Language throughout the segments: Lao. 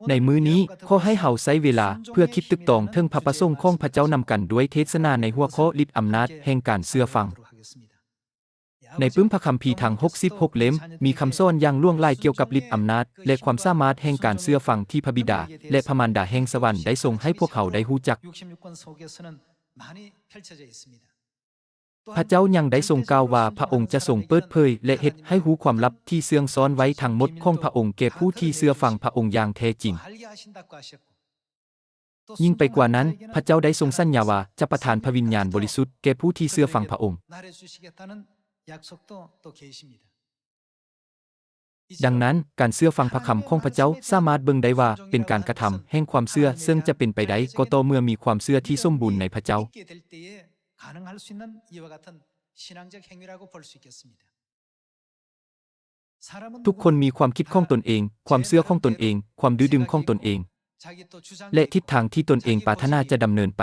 ໃນມື້ນີ້ ຂໍໃຫ້ເຮົາໃຊ້ເວລາເພື່ອຄິດຕຶກຕອງເຖິງພະປະສົງຂອງພະເຈົ້ານຳກັນດ້ວຍເທດສະໜາໃນຫົວຂໍ້ ລິດອຳນາດແຫ່ງການເຊື່ອຟັງ. ໃນປຶ້ມພະຄຳພີທັງຫົກສິບຫົກເຫຼັ້ມ ມີຄຳສອນຢ່າງຫຼວງຫຼາຍກ່ຽວກັບລິດອຳນາດ ແລະ ຄວາມສາມາດແຫ່ງການເຊື່ອຟັງທີ່ພະບິດາ ແລະ ພະມານດາແຫ່ງສະຫວັນໄດ້ຊົງໃຫ້ພວກເຮົາໄດ້ຮູ້ຈັກ. ພະເຈົ້າຍັງໄດ້ຊົງກ່າວວ່າ ພະອົງຈະຊົງເປີດເຜີຍ ແລະ ເຮັດໃຫ້ຮູ້ຄວາມລັບທີ່ເຊື່ອງຊ້ອນໄວ້ທັງໝົດຂອງພະອົງແກ່ຜູ້ທີ່ເຊື່ອຟັງພະອົງຢ່າງແທ້ຈິງ. ຍິ່ງໄປກວ່ານັ້ນ, ພະເຈົ້າໄດ້ຊົງສັນຍາວ່າຈະປະທານພະວິນຍານບໍລິສຸດແກ່ຜູ້ທີ່ເຊື່ອຟັງພະອົງ. ດັ່ງນັ້ນ, ການເຊື່ອຟັງພະຄຳຂອງພະເຈົ້າສາມາດເບິ່ງໄດ້ວ່າເປັນການກະທຳແຫ່ງຄວາມເຊື່ອ, ເຊິ່ງຈະເປັນໄປໄດ້ກໍຕໍ່ເມື່ອມີຄວາມເຊື່ອທີ່ສົມບູນໃນພະເຈົ້າ. ທຸກຄົນມີຄວາມຄິດຂອງຕົນເອງ, ຄວາມເຊື່ອຂອງຕົນເອງ, ຄວາມດື້ດຶງຂອງຕົນເອງ ແລະ ທິດທາງທີ່ຕົນເອງປາດຖະໜາຈະດຳເນີນໄປ.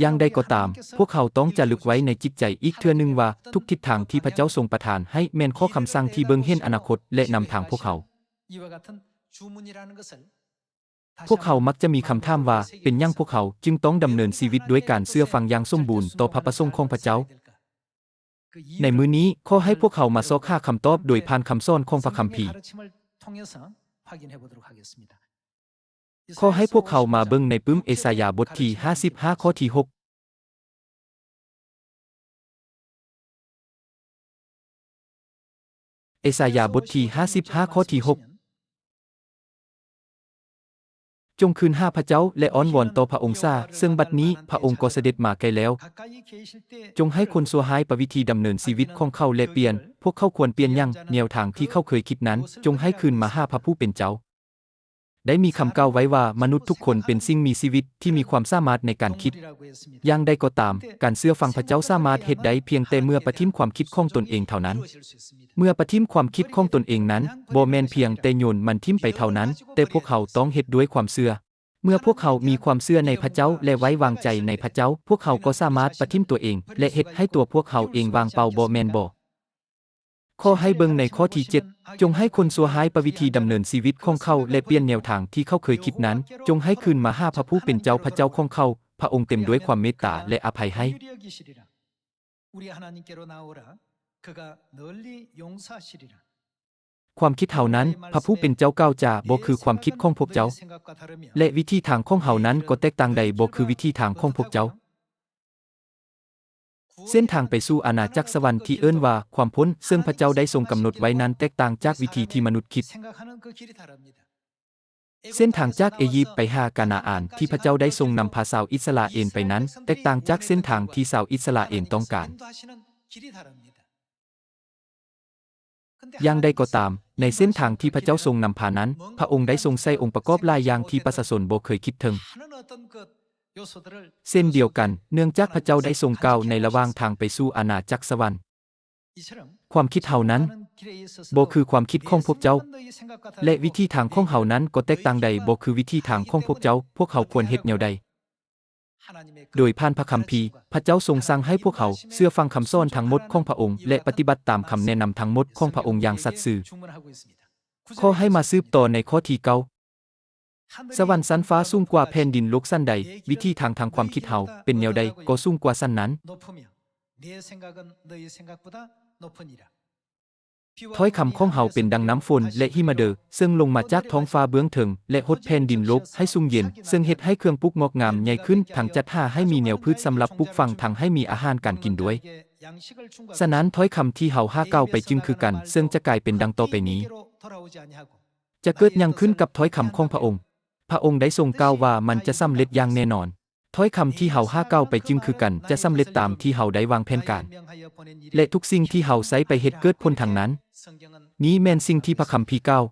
ຢ່າງໃດກໍຕາມ, ພວກເຮົາຕ້ອງຈາລຶກໄວ້ໃນຈິດໃຈອີກເທື່ອໜຶ່ງວ່າ ທຸກທິດທາງທີ່ພະເຈົ້າຊົງປະທານໃຫ້ແມ່ນຂໍ້ຄຳສັ່ງທີ່ເບິ່ງເຫັນອະນາຄົດ ແລະ ນຳທາງພວກເຮົາ. ພວກເຮົາມັກຈະມີຄຳຖາມວ່າ ເປັນຫຍັງພວກເຮົາຈຶ່ງຕ້ອງດຳເນີນຊີວິດດ້ວຍການເຊື່ອຟັງຢ່າງສົມບູນຕໍ່ພະປະສົງຂອງພະເຈົ້າ? ໃນມື້ນີ້, ຂໍໃຫ້ພວກເຮົາມາຊອກຫາຄຳຕອບໂດຍຜ່ານຄຳສອນຂອງພະຄຳພີ. ຂໍໃຫ້ພວກເຮົາມາເບິ່ງໃນປຶ້ມເອສາຍາບົດທີຫ້າສິບຫ້າ ຂໍ້ທີຫົກ. ເອສາຍາບົດທີຫ້າສິບຫ້າ ຂໍ້ທີຫົກ. ຈົ່ງຄືນຫາພະເຈົ້າ ແລະ ອ້ອນວອນຕໍ່ພະອົງຊາ, ເຊິ່ງບັດນີ້ພະອົງກໍສະເດັດມາໃກ້ແລ້ວ. ຈົ່ງໃຫ້ຄົນຊົ່ວຮ້າຍປະວິທີດຳເນີນຊີວິດຂອງເຂົາ ແລະ ປ່ຽນ, ພວກເຂົາຄວນປ່ຽນຫຍັງ? ແນວທາງທີ່ເຂົາເຄີຍຄິດນັ້ນ, ຈົ່ງໃຫ້ຄືນມາຫາພະຜູ້ເປັນເຈົ້າ. ໄດ້ມີຄຳກ່າວໄວ້ວ່າ ມະນຸດທຸກຄົນເປັນສິ່ງມີຊີວິດທີ່ມີຄວາມສາມາດໃນການຄິດ. ຢ່າງໃດກໍຕາມ, ການເຊື່ອຟັງພະເຈົ້າສາມາດເຮັດໄດ້ພຽງແຕ່ເມື່ອປະຖິ້ມຄວາມຄິດຂອງຕົນເອງເທົ່ານັ້ນ. ເມື່ອປະຖິ້ມຄວາມຄິດຂອງຕົນເອງນັ້ນ, ບໍ່ແມ່ນພຽງແຕ່ໂຍນມັນຖິ້ມໄປເທົ່ານັ້ນ, ແຕ່ພວກເຮົາຕ້ອງເຮັດດ້ວຍຄວາມເຊື່ອ. ເມື່ອພວກເຮົາມີຄວາມເຊື່ອໃນພະເຈົ້າ ແລະ ໄວ້ວາງໃຈໃນພະເຈົ້າ, ພວກເຮົາກໍສາມາດປະຖິ້ມຕົວເອງ ແລະ ເຮັດໃຫ້ຕົວພວກເຮົາເອງວ່າງເປົ່າ, ບໍ່ແມ່ນບໍ? ຂໍໃຫ້ເບິ່ງໃນຂໍ້ທີເຈັດ, ຈົ່ງໃຫ້ຄົນຊົ່ວຮ້າຍປະວິທີດຳເນີນຊີວິດຂອງເຂົາ ແລະ ປ່ຽນແນວທາງທີ່ເຂົາເຄີຍຄິດນັ້ນ, ຈົ່ງໃຫ້ຄືນມາຫາພະຜູ້ເປັນເຈົ້າພະເຈົ້າຂອງເຂົາ, ພະອົງເຕັມດ້ວຍຄວາມເມດຕາ ແລະ ອະໄພໃຫ້. ຄວາມຄິດເຮົານັ້ນ, ພະຜູ້ເປັນເຈົ້າກ່າວຈາບໍ່ຄືຄວາມຄິດຂອງພວກເຈົ້າ, ແລະ ວິທີທາງຂອງເຮົານັ້ນກໍແຕກຕ່າງໄດ້ບໍ່ຄືວິທີທາງຂອງພວກເຈົ້າ. ເສັ້ນທາງໄປສູ່ອານາຈັກສະຫວັນທີ່ເອີ້ນວ່າຄວາມພົ້ນ ເຊິ່ງພະເຈົ້າໄດ້ຊົງກຳນົດໄວ້ນັ້ນແຕກຕ່າງຈາກວິທີທີ່ມະນຸດຄິດ. ເສັ້ນທາງຈາກເອຢິບໄປຫາການາອານທີ່ພະເຈົ້າໄດ້ຊົງນຳພາຊາວອິດສະຣາເອນໄປນັ້ນ ແຕກຕ່າງຈາກເສັ້ນທາງທີ່ຊາວອິດສະຣາເອນຕ້ອງການ. ຢ່າງໃດກໍຕາມ, ໃນເສັ້ນທາງທີ່ພະເຈົ້າຊົງນຳພານັ້ນ, ພະອົງໄດ້ຊົງໃສ່ອົງປະກອບຫຼາຍຢ່າງທີ່ປະຊາຊົນບໍ່ເຄີຍຄິດເຖິງ. ເຊັ່ນດຽວກັນ, ເນື່ອງຈາກພະເຈົ້າໄດ້ຊົງກ່າວໃນລະຫວ່າງທາງໄປສູ່ອານາຈັກສະຫວັນ, ຄວາມຄິດເຮົານັ້ນບໍ່ຄືຄວາມຄິດຂອງພວກເຈົ້າ, ແລະ ວິທີທາງຂອງເຮົານັ້ນກໍແຕກຕ່າງໄດ້ບໍ່ຄືວິທີທາງຂອງພວກເຈົ້າ, ພວກເຮົາຄວນເຮັດແນວໃດ? ໂດຍຜ່ານພະຄຳພີ, ພະເຈົ້າຊົງສັ່ງໃຫ້ພວກເຮົາເຊື່ອຟັງຄຳສອນທັງໝົດຂອງພະອົງ ແລະ ປະຕິບັດຕາມຄຳແນະນຳທັງໝົດຂອງພະອົງຢ່າງສັດຊື່. ຂໍໃຫ້ມາສືບຕໍ່ໃນຂໍ້ທີເກົ້າ. ສະຫວັນຊັ້ນຟ້າສູງກວ່າແຜ່ນດິນໂລກຊັ້ນໃດ, ວິທີທາງທາງຄວາມຄິດເຮົາເປັນແນວໃດກໍສູງກວ່າຊັ້ນນັ້ນ. ຖ້ອຍຄຳຂອງເຮົາເປັນດັ່ງນ້ຳຝົນ ແລະ ຫິມະເດີ, ເຊິ່ງລົງມາຈາກທ້ອງຟ້າເບື້ອງເທິງ ແລະ ຫົດແຜ່ນດິນໂລກໃຫ້ຊຸ່ມເຢັນ, ເຊິ່ງເຮັດໃຫ້ເຄື່ອງປູກງອກງາມໃຫຍ່ຂຶ້ນ, ທັງຈັດຫາໃຫ້ມີແນວພືດສຳລັບປູກຝັງ, ທັງໃຫ້ມີອາຫານການກິນດ້ວຍ. ສະນັ້ນ, ຖ້ອຍຄຳທີ່ເຮົາຫາກ່າວໄປຈຶ່ງຄືກັນ, ເຊິ່ງຈະກາຍເປັນດັ່ງຕໍ່ໄປນີ້. ຈະເກີດຫຍັງຂຶ້ນກັບຖ້ອຍຄຳຂອງພະອົງ? ພະອົງໄດ້ຊົງກ່າວວ່າມັນຈະສຳເລັດຢ່າງແນ່ນອນ. ຖ້ອຍຄຳທີ່ເຮົາຫາກ່າວໄປຈຶ່ງຄືກັນ, ຈະສຳເລັດຕາມທີ່ເຮົາໄດ້ວາງແຜນການ, ແລະ ທຸກສິ່ງທີ່ເຮົາໃຊ້ໄປເຮັດເກີດຜົນທັງນັ້ນ. ນີ້ແມ່ນສິ່ງທີ່ພະຄຳພີກ່າວ.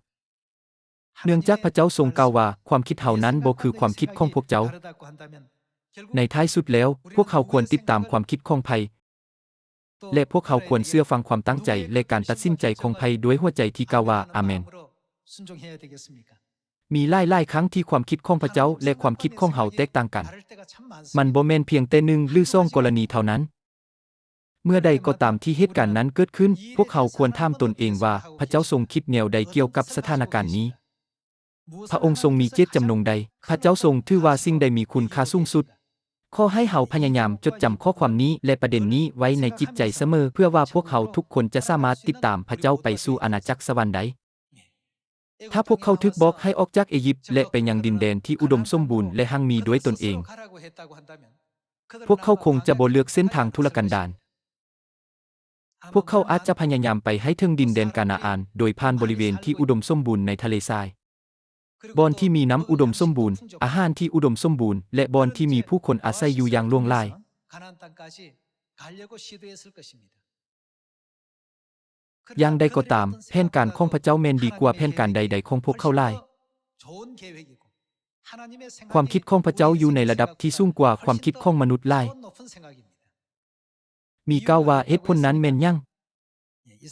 ເນື່ອງຈາກພະເຈົ້າຊົງກ່າວວ່າ, ຄວາມຄິດເຮົານັ້ນບໍ່ຄືຄວາມຄິດຂອງພວກເຈົ້າ. ໃນທ້າຍສຸດແລ້ວ, ພວກເຮົາຄວນຕິດຕາມຄວາມຄິດຂອງໃຜ? ແລະ ພວກເຮົາຄວນເຊື່ອຟັງຄວາມຕັ້ງໃຈ ແລະ ການຕັດສິນໃຈຂອງໃຜດ້ວຍຫົວໃຈທີ່ກ່າວວ່າ ອາເມນ? ມີຫຼາຍໆຄັ້ງທີ່ຄວາມຄິດຂອງພະເຈົ້າ ແລະ ຄວາມຄິດຂອງເຮົາແຕກຕ່າງກັນ. ມັນບໍ່ແມ່ນພຽງແຕ່ໜຶ່ງ ຫຼື ສອງກໍລະນີເທົ່ານັ້ນ. ເມື່ອໃດກໍຕາມທີ່ເຫດການນັ້ນເກີດຂຶ້ນ, ພວກເຮົາຄວນຖາມຕົນເອງວ່າ, ພະເຈົ້າຊົງຄິດແນວໃດກ່ຽວກັບສະຖານະການນີ້? ພະອົງຊົງມີເຈດຈຳນົງໃດ? ພະເຈົ້າຊົງຖືວ່າສິ່ງໃດມີຄຸນຄ່າສູງສຸດ? ຂໍໃຫ້ເຮົາພະຍາຍາມຈົດຈຳຂໍ້ຄວາມນີ້ ແລະ ປະເດັນນີ້ໄວ້ໃນຈິດໃຈສະເໝີ, ເພື່ອວ່າພວກເຮົາທຸກຄົນຈະສາມາດຕິດຕາມພະເຈົ້າໄປສູ່ອານາຈັກສະຫວັນໄດ້. ຖ້າພວກເຂົາຖືກບອກໃຫ້ອອກຈາກເອຢິບ ແລະ ໄປຍັງດິນແດນທີ່ອຸດົມສົມບູນ ແລະ ຮັ່ງມີດ້ວຍຕົນເອງ, ພວກເຂົາຄົງຈະບໍ່ເລືອກເສັ້ນທາງທຸລະກັນດານ. ພວກເຂົາອາດຈະພະຍາຍາມໄປໃຫ້ເຖິງດິນແດນການາອານ ໂດຍຜ່ານບໍລິເວນທີ່ອຸດົມສົມບູນໃນທະເລຊາຍ, ບ່ອນທີ່ມີນ້ຳອຸດົມສົມບູນ, ອາຫານທີ່ອຸດົມສົມບູນ ແລະ ບ່ອນທີ່ມີຜູ້ຄົນອາໄສຢູ່ຢ່າງຫຼວງຫຼາຍ. ຢ່າງໃດກໍຕາມ, ແຜນການຂອງພະເຈົ້າແມ່ນດີກວ່າແຜນການໃດໆຂອງພວກເຂົາຫຼາຍ. ຄວາມຄິດຂອງພະເຈົ້າຢູ່ໃນລະດັບທີ່ສູງກວ່າຄວາມຄິດຂອງມະນຸດຫຼາຍ. ມີກ່າວວ່າເຫດຜົນນັ້ນແມ່ນຫຍັງ?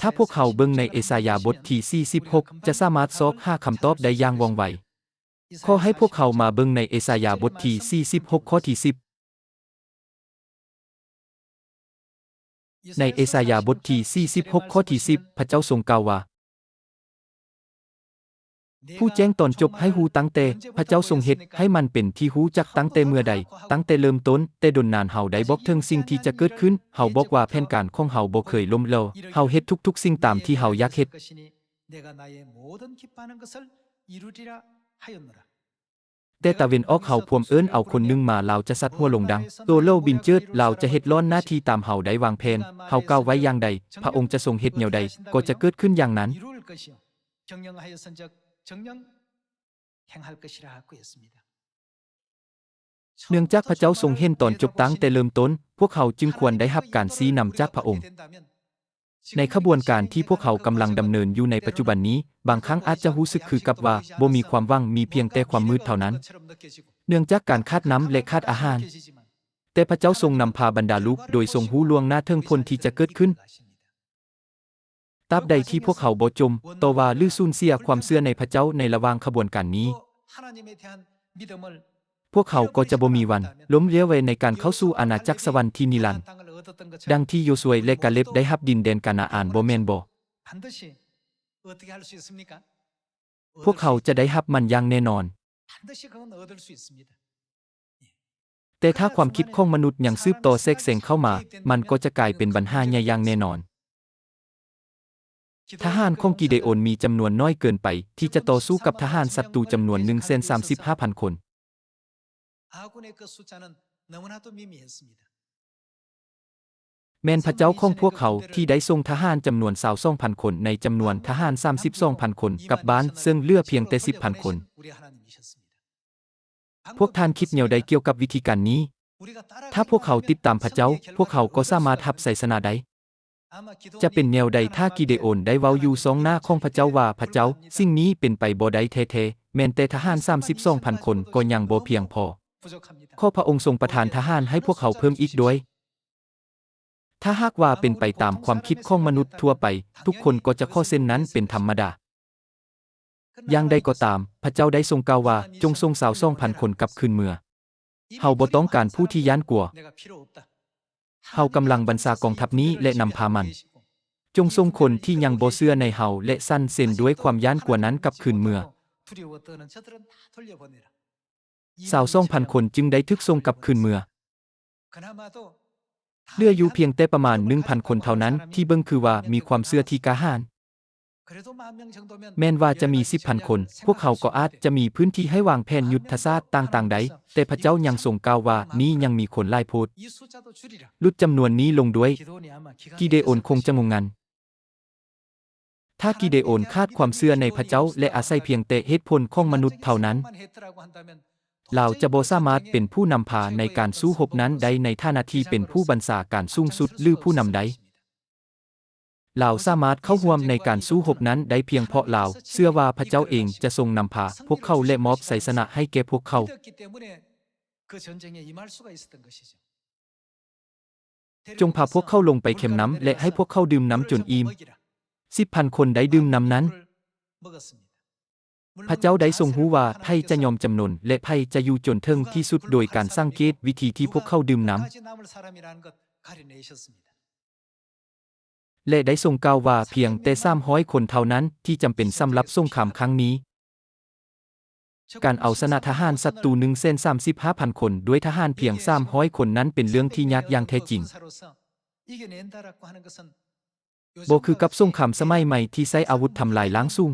ຖ້າພວກເຮົາເບິ່ງໃນເອສາຍາບົດທີສີ່ສິບຫົກ ຈະສາມາດຊອກຫາຄຳຕອບໄດ້ຢ່າງວ່ອງໄວ. ຂໍໃຫ້ພວກເຮົາມາເບິ່ງໃນເອສາຍາບົດທີສີ່ສິບຫົກ ຂໍ້ທີສິບ. ໃນເອສາຍາບົດທີສີ່ສິບຫົກ ຂໍ້ທີສິບ ພະເຈົ້າຊົງກ່າວວ່າ, ຜູ້ແຈ້ງຕອນຈົບໃຫ້ຮູ້ຕັ້ງແຕ່, ພະເຈົ້າຊົງເຮັດໃຫ້ມັນເປັນທີ່ຮູ້ຈັກຕັ້ງແຕ່ເມື່ອໃດ, ຕັ້ງແຕ່ເລີ່ມຕົ້ນ, ແຕ່ດົນນານເຮົາໄດ້ບອກເຖິງສິ່ງທີ່ຈະເກີດຂຶ້ນ, ເຮົາບອກວ່າແຜນການຂອງເຮົາບໍ່ເຄີຍລົ້ມເຫຼວ, ເຮົາເຮັດທຸກໆສິ່ງຕາມທີ່ເຮົາຢາກເຮັດ. ແຕ່ຕາເວັນອອກເຮົາພວມເອີ້ນເອົາຄົນໜຶ່ງມາ, ລາວຈະສັດຫົວລົງດັ່ງໂຕເລົວບິນເຈີດ, ລາວຈະເຮັດລ້ອນໜ້າທີ່ຕາມເຮົາໄດ້ວາງແຜນ. ເຮົາກ່າວໄວ້ຢ່າງໃດ, ພະອົງຈະຊົງເຮັດແນວໃດ, ກໍຈະເກີດຂຶ້ນຢ່າງນັ້ນ. ເນື່ອງຈາກພະເຈົ້າຊົງເຫັນຕອນຈົບຕັ້ງແຕ່ເລີ່ມຕົ້ນ, ພວກເຮົາຈຶ່ງຄວນໄດ້ຮັບການຊີ້ນຳຈາກພະອົງ. ໃນຂະບວນການທີ່ພວກເຮົາກຳລັງດຳເນີນຢູ່ໃນປັດຈຸບັນນີ້, ບາງຄັ້ງອາດຈະຮູ້ສຶກຄືກັບວ່າບໍ່ມີຄວາມຫວັງ, ມີພຽງແຕ່ຄວາມມືດເທົ່ານັ້ນ. ເນື່ອງຈາກການຂາດນ້ຳ ແລະ ຂາດອາຫານ, ແຕ່ພະເຈົ້າຊົງນຳພາບັນດາລູກໂດຍຊົງຮູ້ລ່ວງໜ້າເຖິງຜົນທີ່ຈະເກີດຂຶ້ນ. ຕາບໃດທີ່ພວກເຮົາບໍ່ຈົ່ມ, ຕໍ່ວ່າ ຫຼື ສູນເສຍຄວາມເຊື່ອໃນພະເຈົ້າໃນລະຫວ່າງຂະບວນການນີ້, ພວກເຮົາກໍຈະບໍ່ມີວັນລົ້ມເຫຼວໃນການເຂົ້າສູ່ອານາຈັກສະຫວັນທີ່ນິລັນ. ດັ່ງທີ່ໂຢຊວຍ ແລະ ກາເລັບໄດ້ຮັບດິນແດນການາອານ, ບໍ່ແມ່ນບໍ? ພວກເຮົາຈະໄດ້ຮັບມັນຢ່າງແນ່ນອນ. ແຕ່ຖ້າຄວາມຄິດຂອງມະນຸດຍັງສືບຕໍ່ແຊກແຊງເຂົ້າມາ, ມັນກໍຈະກາຍເປັນບັນຫາໃຫຍ່ຢ່າງແນ່ນອນ. ທະຫານຂອງກິເດໂອນມີຈຳນວນໜ້ອຍເກີນໄປທີ່ຈະຕໍ່ສູ້ກັບທະຫານສັດຕູຈຳນວນໜຶ່ງແສນສາມສິບຫ້າພັນຄົນ. ແມ່ນພະເຈົ້າຂອງພວກເຮົາທີ່ໄດ້ສົ່ງທະຫານຈຳນວນຊາວສອງພັນຄົນໃນຈຳນວນທະຫານສາມສິບສອງພັນຄົນກັບບ້ານ, ເຊິ່ງເຫຼືອພຽງແຕ່ສິບພັນຄົນ. ພວກທ່ານຄິດແນວໃດກ່ຽວກັບວິທີການນີ້? ຖ້າພວກເຮົາຕິດຕາມພະເຈົ້າ, ພວກເຮົາກໍສາມາດຮັບໄຊຊະນະໄດ້. ຈະເປັນແນວໃດຖ້າກິເດໂອນໄດ້ເວົ້າຢູ່ຊ່ອງໜ້າຂອງພະເຈົ້າວ່າ, ພະເຈົ້າ, ສິ່ງນີ້ເປັນໄປບໍ່ໄດ້ແທ້ໆ, ແມ່ນແຕ່ທະຫານສາມສິບສອງພັນຄົນກໍຍັງບໍ່ພຽງພໍ. ຂໍພະອົງຊົງປະທານທະຫານໃຫ້ພວກເຮົາເພີ່ມອີກດ້ວຍ. ຖ້າຫາກວ່າເປັນໄປຕາມຄວາມຄິດຂອງມະນຸດທົ່ວໄປ, ທຸກຄົນກໍຈະຂໍເຊັ່ນນັ້ນເປັນທຳມະດາ. ຢ່າງໃດກໍຕາມ, ພະເຈົ້າໄດ້ຊົງກ່າວວ່າ, ຈົ່ງສົ່ງຊາວສອງພັນຄົນກັບຄືນເມືອ. ເຮົາບໍ່ຕ້ອງການຜູ້ທີ່ຢ້ານກົວ. ເຮົາກຳລັງບັນຊາກອງທັບນີ້ ແລະ ນຳພາມັນ. ຈົ່ງສົ່ງຄົນທີ່ຍັງບໍ່ເຊື່ອໃນເຮົາ ແລະ ສັນເຊັນດ້ວຍຄວາມຢ້ານກົວນັ້ນກັບຄືນເມືອ. ຊາວສອງພັນຄົນຈຶ່ງໄດ້ຖືກສົ່ງກັບຄືນເມືອ. ເຫຼືອຢູ່ພຽງແຕ່ປະມານໜຶ່ງພັນຄົນເທົ່ານັ້ນທີ່ເບິ່ງຄືວ່າມີຄວາມເຊື່ອທີ່ກ້າຫານ. ແມ່ນວ່າຈະມີສິບພັນຄົນ, ພວກເຮົາກໍອາດຈະມີພື້ນທີ່ໃຫ້ວາງແຜນຍຸດທະສາດຕ່າງໆໄດ້, ແຕ່ພະເຈົ້າຍັງຊົງກ່າວວ່າ, ນີ້ຍັງມີຄົນຫຼາຍໂພດ. ຫຼຸດຈຳນວນນີ້ລົງດ້ວຍ. ກິເດໂອນຄົງຈະງົງງັນ. ຖ້າກິເດໂອນຂາດຄວາມເຊື່ອໃນພະເຈົ້າ ແລະ ອາໄສພຽງແຕ່ເຫດຜົນຂອງມະນຸດເທົ່ານັ້ນ, ລາວຈະບໍ່ສາມາດເປັນຜູ້ນຳພາໃນການສູ້ຮົບນັ້ນໄດ້ໃນຖານະທີ່ເປັນຜູ້ບັນຊາການສູງສຸດ ຫຼື ຜູ້ນຳໄດ້. ລາວສາມາດເຂົ້າຮ່ວມໃນການສູ້ຮົບນັ້ນໄດ້ພຽງເພາະລາວເຊື່ອວ່າພະເຈົ້າເອງຈະຊົງນຳພາພວກເຂົາ ແລະ ມອບໄຊຊະນະໃຫ້ແກ່ພວກເຂົາ. ຈົ່ງພາພວກເຂົາລົງໄປເຄັມນ້ຳ ແລະ ໃຫ້ພວກເຂົາດື່ມນ້ຳຈົນອີ່ມ. ສິບພັນຄົນໄດ້ດື່ມນ້ຳນັ້ນ. ພະເຈົ້າໄດ້ຊົງຮູ້ວ່າໃຜຈະຍອມຈຳນົນ ແລະ ໃຜຈະຢູ່ຈົນເຖິງທີ່ສຸດໂດຍການສັງເກດວິທີທີ່ພວກເຂົາດື່ມນ້ຳ. ແລະ ໄດ້ຊົງກ່າວວ່າພຽງແຕ່ສາມຮ້ອຍຄົນເທົ່ານັ້ນທີ່ຈຳເປັນສຳລັບສົງຄາມຄັ້ງນີ້. ການເອົາຊະນະທະຫານສັດຕູໜຶ່ງແສນສາມສິບຫ້າພັນຄົນດ້ວຍທະຫານພຽງສາມຮ້ອຍຄົນນັ້ນເປັນເລື່ອງທີ່ຍາກຢ່າງແທ້ຈິງ. ບໍ່ຄືກັບສົງຄາມສະໄໝໃໝ່ທີ່ໃຊ້ອາວຸດທຳລາຍລ້າງສູງ.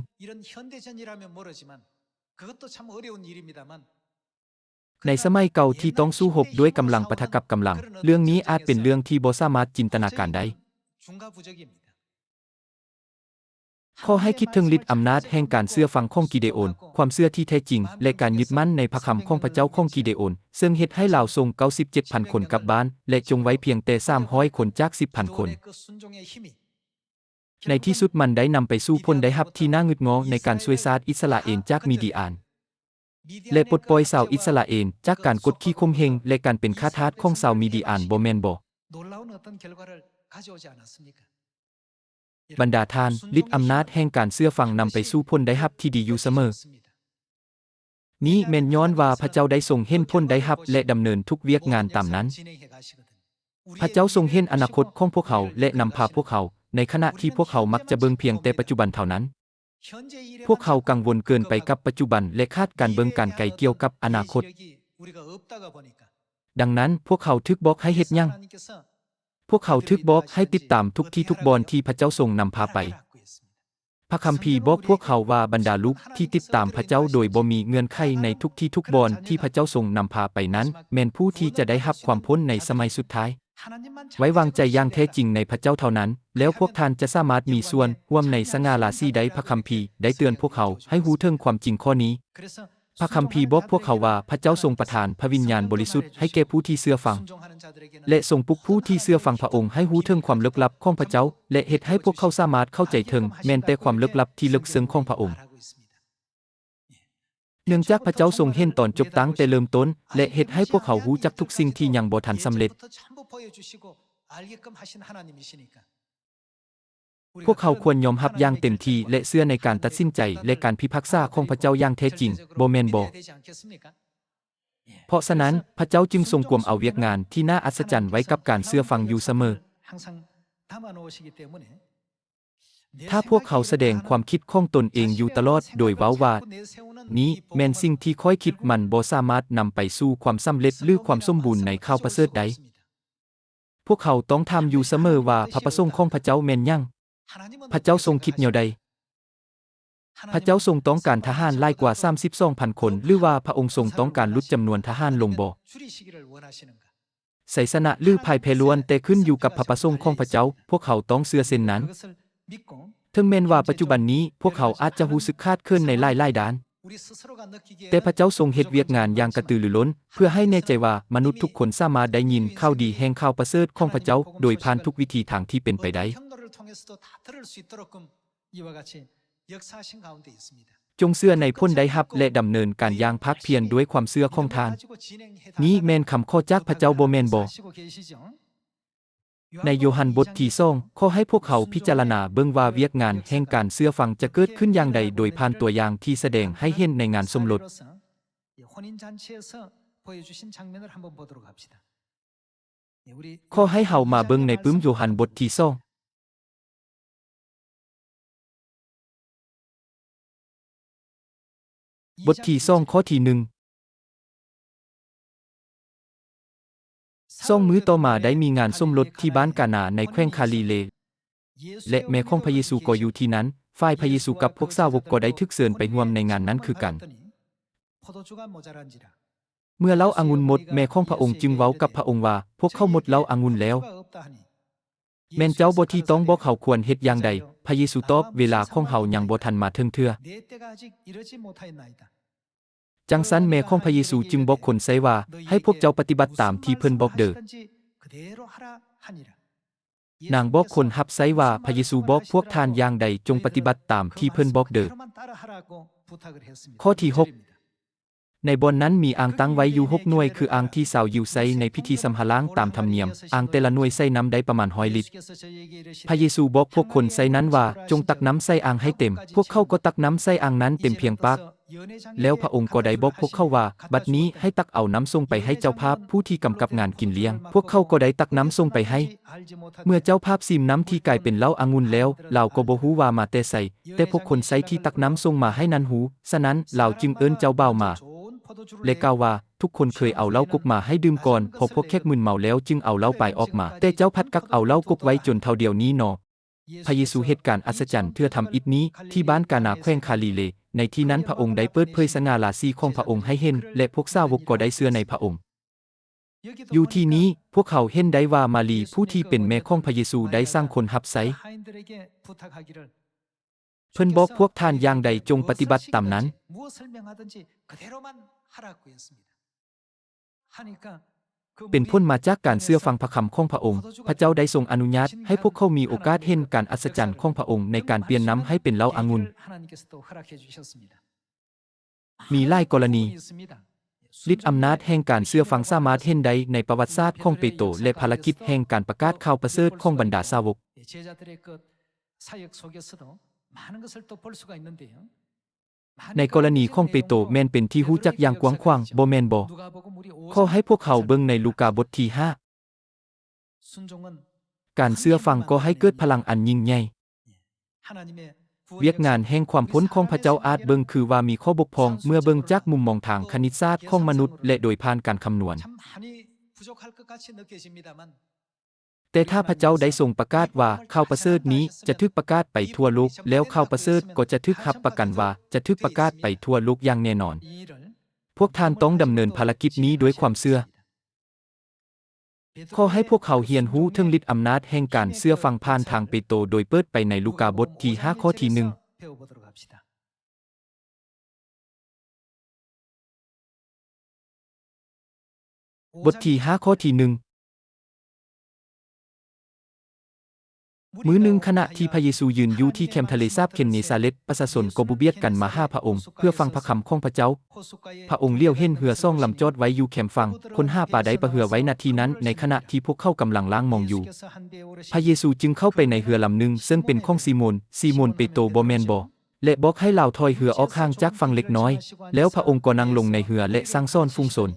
ໃນສະໄໝເກົ່າທີ່ຕ້ອງສູ້ຮົບດ້ວຍກຳລັງປະທະກັບກຳລັງ, ເລື່ອງນີ້ອາດເປັນເລື່ອງທີ່ບໍ່ສາມາດຈິນຕະນາການໄດ້. ຂໍໃຫ້ຄິດເຖິງລິດອຳນາດແຫ່ງການເຊື່ອຟັງຂອງກິເດໂອນ, ຄວາມເຊື່ອທີ່ແທ້ຈິງ ແລະ ການຍຶດໝັ້ນໃນພະຄຳຂອງພະເຈົ້າຂອງກິເດໂອນ, ເຊິ່ງເຮັດໃຫ້ລາວສົ່ງເກົ້າສິບເຈັດພັນຄົນກັບບ້ານ ແລະ ຈົ່ງໄວ້ພຽງແຕ່ສາມຮ້ອຍຄົນຈາກສິບພັນຄົນ. ໃນທີ່ສຸດມັນໄດ້ນຳໄປສູ່ຜົນໄດ້ຮັບທີ່ໜ້າງຶດງໍໃນການຊ່ວຍຊາດອິດສະຣາເອນຈາກມີດີອານ ແລະ ປົດປ່ອຍຊາວອິດສະຣາເອນຈາກການກົດຂີ່ຂົ່ມເຫງ ແລະ ການເປັນຂ້າທາດຂອງຊາວມີດີອານ, ບໍ່ແມ່ນບໍ? ບັນດາທ່ານ, ລິດອຳນາດແຫ່ງການເຊື່ອຟັງນຳໄປສູ່ຜົນໄດ້ຮັບທີ່ດີຢູ່ສະເໝີ. ນີ້ແມ່ນຍ້ອນວ່າພະເຈົ້າໄດ້ຊົງເຫັນຜົນໄດ້ຮັບ ແລະ ດຳເນີນທຸກວຽກງານຕາມນັ້ນ. ພະເຈົ້າຊົງເຫັນອະນາຄົດຂອງພວກເຮົາ ແລະ ນຳພາພວກເຮົາ, ໃນຂະນະທີ່ພວກເຮົາມັກຈະເບິ່ງພຽງແຕ່ປັດຈຸບັນເທົ່ານັ້ນ. ພວກເຮົາກັງວົນເກີນໄປກັບປັດຈຸບັນ ແລະ ຂາດການເບິ່ງການໄກກ່ຽວກັບອະນາຄົດ. ດັ່ງນັ້ນ, ພວກເຮົາຖືກບອກໃຫ້ເຮັດຫຍັງ? ພວກເຮົາຖືກບອກໃຫ້ຕິດຕາມທຸກທີ່ທຸກບ່ອນທີ່ພະເຈົ້າຊົງນຳພາໄປ. ພະຄຳພີບອກພວກເຮົາວ່າບັນດາລູກທີ່ຕິດຕາມພະເຈົ້າໂດຍບໍ່ມີເງື່ອນໄຂໃນທຸກທີ່ທຸກບ່ອນທີ່ພະເຈົ້າຊົງນຳພາໄປນັ້ນ ແມ່ນຜູ້ທີ່ຈະໄດ້ຮັບຄວາມພົ້ນໃນສະໄໝສຸດທ້າຍ. ໄວ້ວາງໃຈຢ່າງແທ້ຈິງໃນພະເຈົ້າເທົ່ານັ້ນ, ແລ້ວພວກທ່ານຈະສາມາດມີສ່ວນຮ່ວມໃນສະຫງ່າລາສີໄດ້. ພະຄຳພີໄດ້ເຕືອນພວກເຮົາໃຫ້ຮູ້ເຖິງຄວາມຈິງຂໍ້ນີ້. ພະຄຳພີບອກພວກເຮົາວ່າ ພະເຈົ້າຊົງປະທານພະວິນຍານບໍລິສຸດໃຫ້ແກ່ຜູ້ທີ່ເຊື່ອຟັງ ແລະ ຊົງປຸກຜູ້ທີ່ເຊື່ອຟັງພະອົງໃຫ້ຮູ້ເຖິງຄວາມເລິກລັບຂອງພະເຈົ້າ ແລະ ເຮັດໃຫ້ພວກເຂົາສາມາດເຂົ້າໃຈເຖິງແມ່ນແຕ່ຄວາມເລິກລັບທີ່ເລິກເຊິ່ງຂອງພະອົງ. ເນື່ອງຈາກພະເຈົ້າຊົງເຫັນຕອນຈົບຕັ້ງແຕ່ເລີ່ມຕົ້ນ ແລະ ເຮັດໃຫ້ພວກເຮົາຮູ້ຈັກທຸກສິ່ງທີ່ຍັງບໍ່ທັນສຳເລັດ. ພວກເຮົາຄວນຍອມຮັບຢ່າງເຕັມທີ່ ແລະ ເຊື່ອໃນການຕັດສິນໃຈ ແລະ ການພິພາກສາຂອງພະເຈົ້າຢ່າງແທ້ຈິງ, ບໍ່ແມ່ນບໍ? ເພາະສະນັ້ນ, ພະເຈົ້າຈຶ່ງຊົງກວມເອົາວຽກງານທີ່ໜ້າອັດສະຈັນໄວ້ກັບການເຊື່ອຟັງຢູ່ສະເໝີ. ຖ້າພວກເຮົາສະແດງຄວາມຄິດຂອງຕົນເອງຢູ່ຕະຫຼອດໂດຍເວົ້າວ່າ, ນີ້ແມ່ນສິ່ງທີ່ຂ້ອຍຄິດ, ມັນບໍ່ສາມາດນຳໄປສູ່ຄວາມສຳເລັດ ຫຼື ຄວາມສົມບູນໃນຂ່າວປະເສີດໄດ້. ພວກເຮົາຕ້ອງຖາມຢູ່ສະເໝີວ່າ ພະປະສົງຂອງພະເຈົ້າແມ່ນຫຍັງ? ພະເຈົ້າຊົງຄິດແນວໃດ? ພະເຈົ້າຊົງຕ້ອງການທະຫານຫຼາຍກວ່າສາມສິບສອງພັນຄົນ ຫຼືວ່າພະອົງຊົງຕ້ອງການຫຼຸດຈຳນວນທະຫານລົງບໍ? ໄຊຊະນະ ຫຼື ພ່າຍແພ້ລ້ວນແຕ່ຂຶ້ນຢູ່ກັບພະປະສົງຂອງພະເຈົ້າ, ພວກເຮົາຕ້ອງເຊື່ອເຊັ່ນນັ້ນ. ເຖິງແມ່ນວ່າປັດຈຸບັນນີ້ພວກເຮົາອາດຈະຮູ້ສຶກຂາດເຂີນໃນຫຼາຍໆດ້ານ, ແຕ່ພະເຈົ້າຊົງເຮັດວຽກງານຢ່າງກະຕືລືລົ້ນ ເພື່ອໃຫ້ແນ່ໃຈວ່າມະນຸດທຸກຄົນສາມາດໄດ້ຍິນຂ່າວດີແຫ່ງຂ່າວປະເສີດຂອງພະເຈົ້າໂດຍຜ່ານທຸກວິທີທາງທີ່ເປັນໄປໄດ້. ຈົ່ງເຊື່ອໃນຜົນໄດ້ຮັບ ແລະ ດຳເນີນການຢ່າງພາກພຽນດ້ວຍຄວາມເຊື່ອຂອງທ່ານ. ນີ້ແມ່ນຄຳຂໍຈາກພະເຈົ້າ, ບໍ່ແມ່ນບໍ? ໃນໂຢຮັນບົດທີສອງ, ຂໍໃຫ້ພວກເຮົາພິຈາລະນາເບິ່ງວ່າວຽກງານແຫ່ງການເຊື່ອຟັງຈະເກີດຂຶ້ນຢ່າງໃດ ໂດຍຜ່ານຕົວຢ່າງທີ່ສະແດງໃຫ້ເຫັນໃນງານສົມລົດ. ຂໍໃຫ້ເຮົາມາເບິ່ງໃນປຶ້ມໂຢຮັນບົດທີສອງ. ບົດທີສອງ ຂໍ້ທີໜຶ່ງ. ສອງມື້ຕໍ່ມາໄດ້ມີງານສົມລົດທີ່ບ້ານການາໃນແຂວງຄາລີເລ, ແລະ ແມ່ຂອງພະເຢຊູກໍຢູ່ທີ່ນັ້ນ. ຝ່າຍພະເຢຊູກັບພວກສາວົກກໍໄດ້ຖືກເຊີນໄປຮ່ວມໃນງານນັ້ນຄືກັນ. ເມື່ອເຫຼົ້າອະງຸ່ນໝົດ, ແມ່ຂອງພະອົງຈຶ່ງເວົ້າກັບພະອົງວ່າ, ພວກເຂົາໝົດເຫຼົ້າອະງຸ່ນແລ້ວ. ແມ່ນເຈົ້າບໍທີ່ຕ້ອງບອກເຮົາຄວນເຮັດຢ່າງໃດ? ພະເຢຊູຕອບ, ເວລາຂອງເຮົາຍັງບໍ່ທັນມາເຖິງເທື່ອ. ຈັ່ງຊັ້ນແມ່ຂອງພະເຢຊູຈຶ່ງບອກຄົນໃຊ້ວ່າ, ໃຫ້ພວກເຈົ້າປະຕິບັດຕາມທີ່ເພິ່ນບອກເດີ. ນາງບອກຄົນຮັບໃຊ້ວ່າ, ພະເຢຊູບອກພວກທ່ານຢ່າງໃດ, ຈົ່ງປະຕິບັດຕາມທີ່ເພິ່ນບອກເດີ. ຂໍ້ທີຫົກ. ໃນບ່ອນນັ້ນມີອ່າງຕັ້ງໄວ້ຢູ່ຫົກໜ່ວຍ, ຄືອ່າງທີ່ຊາວຢິວໃຊ້ໃນພິທີຊຳຮະລ້າງຕາມທຳນຽມ. ອ່າງແຕ່ລະໜ່ວຍໃສ່ນ້ຳໄດ້ປະມານຮ້ອຍລິດ. ພະເຢຊູບອກພວກຄົນໃຊ້ນັ້ນວ່າ, ຈົ່ງຕັກນ້ຳໃສ່ອ່າງໃຫ້ເຕັມ. ພວກເຂົາກໍຕັກນ້ຳໃສ່ອ່າງນັ້ນເຕັມພຽງປາກ. ແລ້ວພະອົງກໍໄດ້ບອກພວກເຂົາວ່າ, ບັດນີ້ໃຫ້ຕັກເອົານ້ຳສົ່ງໄປໃຫ້ເຈົ້າພາບຜູ້ທີ່ກຳກັບງານກິນລ້ຽງ. ພວກເຂົາກໍໄດ້ຕັກນ້ຳສົ່ງໄປໃຫ້. ເມື່ອເຈົ້າພາບຊີມນ້ຳທີ່ກາຍເປັນເຫຼົ້າອະງຸ່ນແລ້ວ, ລາວກໍບໍ່ຮູ້ວ່າມາແຕ່ໃສ, ແຕ່ພວກຄົນໃຊ້ທີ່ຕັກນ້ຳສົ່ງມາໃຫ້ນັ້ນຮູ້. ສະນັ້ນ, ລາວຈຶ່ງເອີ້ນເຈົ້າບ່າວມາ ແລະ ກ່າວວ່າ, ທຸກຄົນເຄີຍເອົາເຫຼົ້າກົກມາໃຫ້ດື່ມກ່ອນ, ພໍພວກແຂກມຶນເມົາແລ້ວຈຶ່ງເອົາເຫຼົ້າປາຍອອກມາ, ແຕ່ເຈົ້າພັດກັກເອົາເຫຼົ້າກົກໄວ້ຈົນເທົ່າດຽວນີ້ນໍ. ພະເຢຊູເຮັດການອັດສະຈັນເທື່ອທຳອິດນີ້ທີ່ບ້ານການາແຂວງຄາລີເລ. ໃນທີ່ນັ້ນພະອົງໄດ້ເປີດເຜີຍສະຫງ່າລາສີຂອງພະອົງໃຫ້ເຫັນ ແລະ ພວກສາວົກກໍໄດ້ເຊື່ອໃນພະອົງ. ຢູ່ທີ່ນີ້, ພວກເຮົາເຫັນໄດ້ວ່າມາຣີຜູ້ທີ່ເປັນແມ່ຂອງພະເຢຊູໄດ້ສັ່ງຄົນຮັບໃຊ້. ເພິ່ນບອກພວກທ່ານຢ່າງໃດຈົ່ງປະຕິບັດຕາມນັ້ນ. ເປັນຜົນມາຈາກການເຊື່ອຟັງພະຄຳຂອງພະອົງ. ພະເຈົ້າໄດ້ຊົງອະນຸຍາດໃຫ້ພວກເຂົາມີໂອກາດເຫັນການອັດສະຈັນຂອງພະອົງໃນການປ່ຽນນ້ຳໃຫ້ເປັນເຫຼົ້າອະງຸ່ນ. ມີຫຼາຍກໍລະນີ. ລິດອຳນາດແຫ່ງການເຊື່ອຟັງສາມາດເຫັນໄດ້ໃນປະຫວັດສາດຂອງເປໂຕ ແລະ ພາລະກິດແຫ່ງການປະກາດຂ່າວປະເສີດຂອງບັນດາສາວົກ. ໃນກໍລະນີຂອງເປໂຕແມ່ນເປັນທີ່ຮູ້ຈັກຢ່າງກວ້າງຂວາງ, ບໍ່ແມ່ນບໍ? ຂໍໃຫ້ພວກເຮົາເບິ່ງໃນລູກາບົດທີຫ້າ. ການເຊື່ອຟັງກໍໃຫ້ເກີດພະລັງອັນຍິ່ງໃຫຍ່. ວຽກງານແຫ່ງຄວາມພົ້ນຂອງພະເຈົ້າອາດເບິ່ງຄືວ່າມີຂໍ້ບົກຜ່ອງ ເມື່ອເບິ່ງຈາກມຸມມອງທາງຄະນິດສາດຂອງມະນຸດ ແລະ ໂດຍຜ່ານການຄຳນວນ. ແຕ່ຖ້າພະເຈົ້າໄດ້ຊົງປະກາດວ່າຂ່າວປະເສີດນີ້ຈະຖືກປະກາດໄປທົ່ວໂລກ, ແລ້ວຂ່າວປະເສີດກໍຈະຖືກຮັບປະກັນວ່າຈະຖືກປະກາດໄປທົ່ວໂລກຢ່າງແນ່ນອນ. ພວກທ່ານຕ້ອງດຳເນີນພາລະກິດນີ້ດ້ວຍຄວາມເຊື່ອ. ຂໍໃຫ້ພວກເຮົາຮຽນຮູ້ເຖິງລິດອຳນາດແຫ່ງການເຊື່ອຟັງຜ່ານທາງເປໂຕ ໂດຍເປີດໄປໃນລູກາບົດທີຫ້າ ຂໍ້ທີໜຶ່ງ. ບົດທີຫ້າ ຂໍ້ທີໜຶ່ງ. ມື້ໜຶ່ງຂະນະທີ່ພະເຢຊູຢືນຢູ່ທີ່ແຄມທະເລສາບເຄນເນຊາເລັດ, ປະຊາຊົນກໍບຸບຽດກັນມາຫາພະອົງ ເພື່ອຟັງພະຄຳຂອງພະເຈົ້າ. ພະອົງຫຼຽວເຫັນເຮືອສອງລຳຈອດໄວ້ຢູ່ແຄມຝັ່ງ, ຄົນຫາປາໄດ້ປະເຮືອໄວ້ນະທີ່ນັ້ນ ໃນຂະນະທີ່ພວກເຂົາກຳລັງລ້າງມອງຢູ່. ພະເຢຊູຈຶ່ງເຂົ້າໄປໃນເຮືອລຳໜຶ່ງເຊິ່ງເປັນຂອງຊີໂມນ, ຊີໂມນເປໂຕບໍ່ແມ່ນບໍ? ແລະ ບອກໃຫ້ລາວຖອຍເຮືອອອກຫ່າງຈາກຝັ່ງເລັກນ້ອຍ. ແລ້ວພະອົງກໍນັ່ງລົງໃນເຮືອ ແລະ ສັ່ງສອນຝູງຊົນ.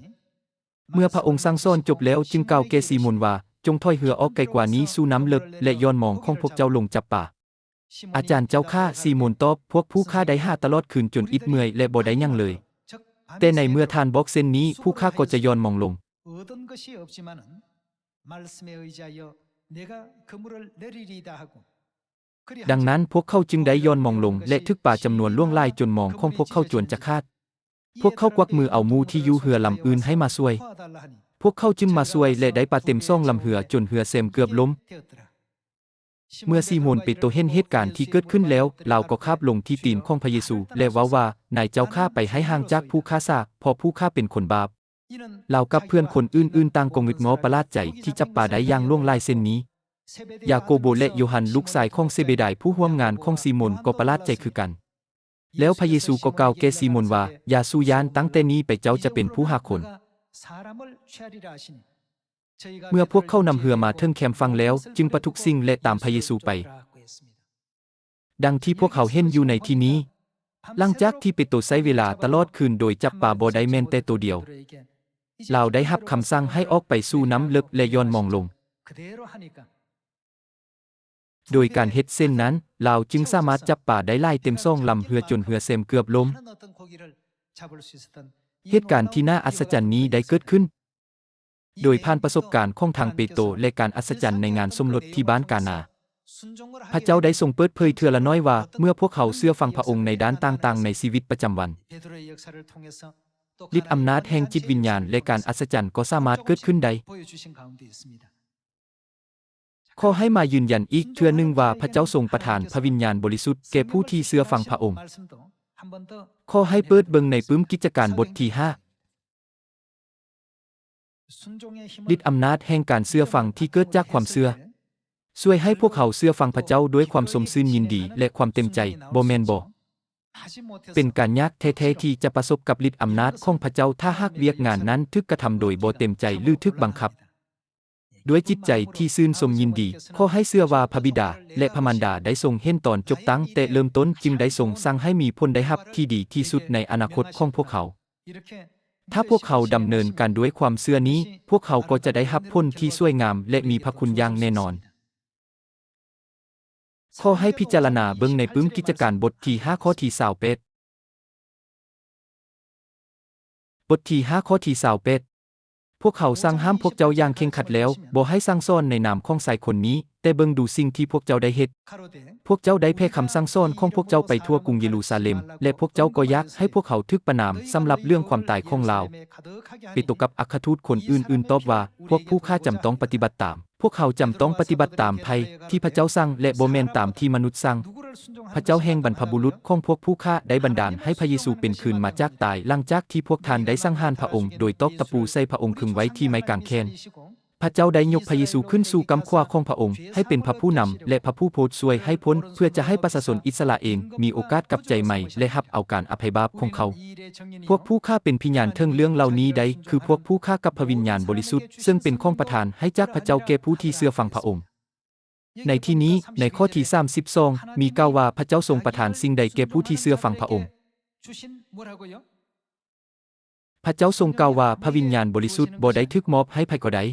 ເມື່ອພະອົງສັ່ງສອນຈົບແລ້ວ, ຈຶ່ງກ່າວແກ່ຊີໂມນວ່າ, ຈົ່ງຖອຍເຮືອອອກໄກກວ່ານີ້ສູ່ນ້ຳເລິກ ແລະ ຢ່ອນມອງຂອງພວກເຈົ້າລົງຈັບປາ. ອາຈານເຈົ້າຂ້າ, ຊີໂມນຕອບ, ພວກຜູ້ຂ້າໄດ້ຫາຕະຫຼອດຄືນຈົນອິດເມື່ອຍ ແລະ ບໍ່ໄດ້ຫຍັງເລີຍ. ແຕ່ໃນເມື່ອທ່ານບອກເຊັ່ນນີ້, ຜູ້ຂ້າກໍຈະຢ່ອນມອງລົງ. ດັ່ງນັ້ນ, ພວກເຂົາຈຶ່ງໄດ້ຢ່ອນມອງລົງ ແລະ ຖືກປາຈຳນວນຫຼວງຫຼາຍຈົນມອງຂອງພວກເຂົາຈວນຈະຂາດ. ພວກເຂົາກວັກມືເອົາໝູ່ທີ່ຢູ່ເຮືອລຳອື່ນໃຫ້ມາຊ່ວຍ. ພວກເຂົາຈຶ່ງມາຊ່ວຍ ແລະ ໄດ້ປາເຕັມສອງລຳເຮືອຈົນເຮືອແຊມເກືອບລົ້ມ. ເມື່ອຊີໂມນເປໂຕເຫັນເຫດການທີ່ເກີດຂຶ້ນແລ້ວ, ລາວກໍຄາບລົງທີ່ຕີນຂອງພະເຢຊູ ແລະ ເວົ້າວ່າ, ນາຍເຈົ້າຂ້າ, ໄປໃຫ້ຫ່າງຈາກຜູ້ຂ້າສາ, ເພາະຜູ້ຂ້າເປັນຄົນບາບ. ລາວກັບເພື່ອນຄົນອື່ນໆຕ່າງກໍງຶດງໍປະຫຼາດໃຈທີ່ຈັບປາໄດ້ຢ່າງຫຼວງຫຼາຍເຊັ່ນນີ້. ຢາໂກໂບ ແລະ ໂຢຮັນ, ລູກຊາຍຂອງເຊເບດາຍ, ຜູ້ຮ່ວມງານຂອງຊີໂມນ ກໍປະຫຼາດໃຈຄືກັນ. ແລ້ວພະເຢຊູກໍກ່າວແກ່ຊີໂມນວ່າ, ຢ່າສູ່ຢ້ານ, ຕັ້ງແຕ່ນີ້ໄປເຈົ້າຈະເປັນຜູ້ຫາຄົນ. ເມື່ອພວກເຂົານຳເຮືອມາເຖິງແຄມຝັ່ງແລ້ວ, ຈຶ່ງປະທຸກສິ່ງ ແລະ ຕາມພະເຢຊູໄປ. ດັ່ງທີ່ພວກເຮົາເຫັນຢູ່ໃນທີ່ນີ້, ຫຼັງຈາກທີ່ເປໂຕໃຊ້ເວລາຕະຫຼອດຄືນໂດຍຈັບປາບໍ່ໄດ້ແມ່ນແຕ່ໂຕດຽວ, ລາວໄດ້ຮັບຄຳສັ່ງໃຫ້ອອກໄປສູ່ນ້ຳເລິກ ແລະ ຢ່ອນມອງລົງ. ໂດຍການເຮັດເຊັ່ນນັ້ນ, ລາວຈຶ່ງສາມາດຈັບປາໄດ້ຫຼາຍເຕັມສອງລຳເຮືອຈົນເຮືອແຊມເກືອບລົ້ມ. ເຫດການທີ່ໜ້າອັດສະຈັນນີ້ໄດ້ເກີດຂຶ້ນ ໂດຍຜ່ານປະສົບການຂອງທັງເປໂຕ ແລະ ການອັດສະຈັນໃນງານສົມລົດທີ່ບ້ານການາ. ພະເຈົ້າໄດ້ຊົງເປີດເຜີຍເທື່ອລະໜ້ອຍວ່າ ເມື່ອພວກເຮົາເຊື່ອຟັງພະອົງໃນດ້ານຕ່າງໆໃນຊີວິດປະຈຳວັນ, ລິດອຳນາດແຫ່ງຈິດວິນຍານ ແລະ ການອັດສະຈັນກໍສາມາດເກີດຂຶ້ນໄດ້. ຂໍໃຫ້ມາຢືນຢັນອີກເທື່ອໜຶ່ງວ່າ ພະເຈົ້າຊົງປະທານພະວິນຍານບໍລິສຸດແກ່ຜູ້ທີ່ເຊື່ອຟັງພະອົງ. ຂໍໃຫ້ເປີດເບິ່ງໃນປຶ້ມກິດຈະການບົດທີຫ້າ. ລິດອຳນາດແຫ່ງການເຊື່ອຟັງທີ່ເກີດຈາກຄວາມເຊື່ອ ຊ່ວຍໃຫ້ພວກເຮົາເຊື່ອຟັງພະເຈົ້າດ້ວຍຄວາມຊົມຊື່ນຍິນດີ ແລະ ຄວາມເຕັມໃຈ, ບໍ່ແມ່ນບໍ? ເປັນການຍາກແທ້ໆທີ່ຈະປະສົບກັບລິດອຳນາດຂອງພະເຈົ້າ ຖ້າຫາກວຽກງານນັ້ນຖືກກະທຳໂດຍບໍ່ເຕັມໃຈ ຫຼື ຖືກບັງຄັບ. ດ້ວຍຈິດໃຈທີ່ຊື່ນຊົມຍິນດີ, ຂໍໃຫ້ເຊື່ອວ່າພະບິດາ ແລະ ພະມານດາໄດ້ຊົງເຫັນຕອນຈົບຕັ້ງແຕ່ເລີ່ມຕົ້ນ, ຈຶ່ງໄດ້ຊົງສັ່ງໃຫ້ມີຜົນໄດ້ຮັບທີ່ດີທີ່ສຸດໃນອະນາຄົດຂອງພວກເຂົາ. ຖ້າພວກເຂົາດຳເນີນການດ້ວຍຄວາມເຊື່ອນີ້, ພວກເຂົາກໍຈະໄດ້ຮັບຜົນທີ່ສວຍງາມ ແລະ ມີພະຄຸນຢ່າງແນ່ນອນ. ຂໍໃຫ້ພິຈາລະນາເບິ່ງໃນປຶ້ມກິດຈະການບົດທີຫ້າ ຂໍ້ທີຊາວແປດ. ບົດທີຫ້າ ຂໍ້ທີຊາວແປດ. ພວກເຂົາສັ່ງຫ້າມພວກເຈົ້າຢ່າງເຄັ່ງຄັດແລ້ວ, ບໍ່ໃຫ້ສັ່ງສອນໃນນາມຂອງຊາຍຄົນນີ້, ແຕ່ເບິ່ງດູສິ່ງທີ່ພວກເຈົ້າໄດ້ເຮັດ. ພວກເຈົ້າໄດ້ແຜ່ຄຳສັ່ງສອນຂອງພວກເຈົ້າໄປທົ່ວກຸງເຢຣູຊາເລັມ, ແລະ ພວກເຈົ້າກໍຢາກໃຫ້ພວກເຂົາຖືກປະນາມສຳລັບເລື່ອງຄວາມຕາຍຂອງລາວ. ເປໂຕກັບອັກຄະທູດຄົນອື່ນໆຕອບວ່າ, ພວກຜູ້ຂ້າຈຳຕ້ອງປະຕິບັດຕາມ. ພວກເຂົາຈຳຕ້ອງປະຕິບັດຕາມໃຜທີ່ພະເຈົ້າສັ່ງ ແລະ ບໍ່ແມ່ນຕາມທີ່ມະນຸດສັ່ງ. ພະເຈົ້າແຫ່ງບັນພະບຸລຸດຂອງພວກຜູ້ຂ້າໄດ້ບັນດານໃຫ້ພະເຢຊູເປັນຄືນມາຈາກຕາຍ ຫຼັງຈາກທີ່ພວກທ່ານໄດ້ສັງຫານພະອົງ ໂດຍຕອກຕະປູໃສ່ພະອົງ, ຄຶງໄວ້ທີ່ໄມ້ກາງແຂນ. ພະເຈົ້າໄດ້ຍົກພະເຢຊູຂຶ້ນສູ່ກ້ຳຂວາຂອງພະອົງ, ໃຫ້ເປັນພະຜູ້ນຳ ແລະ ພະຜູ້ໂປດຊ່ວຍໃຫ້ພົ້ນ, ເພື່ອຈະໃຫ້ປະຊາຊົນອິດສະຣາເອນມີໂອກາດກັບໃຈໃໝ່ ແລະ ຮັບເອົາການອະໄພບາບຂອງເຂົາ. ພວກຜູ້ຂ້າເປັນພະຍານເຖິງເລື່ອງເຫຼົ່ານີ້ໄດ້, ຄືພວກຜູ້ຂ້າກັບພະວິນຍານບໍລິສຸດ, ເຊິ່ງເປັນຂອງປະທານໃຫ້ຈາກພະເຈົ້າແກ່ຜູ້ທີ່ເຊື່ອຟັງພະອົງ. ໃນທີ່ນີ້, ໃນຂໍ້ທີສາມສິບສອງ ມີກ່າວວ່າ ພະເຈົ້າຊົງປະທານສິ່ງໃດແກ່ຜູ້ທີ່ເຊື່ອຟັງພະອົງ? ພະເຈົ້າຊົງກ່າວວ່າ ພະວິນຍານບໍລິສຸດບໍ່ໄດ້ຖືກມອບໃຫ້ໃຜກໍໄດ້,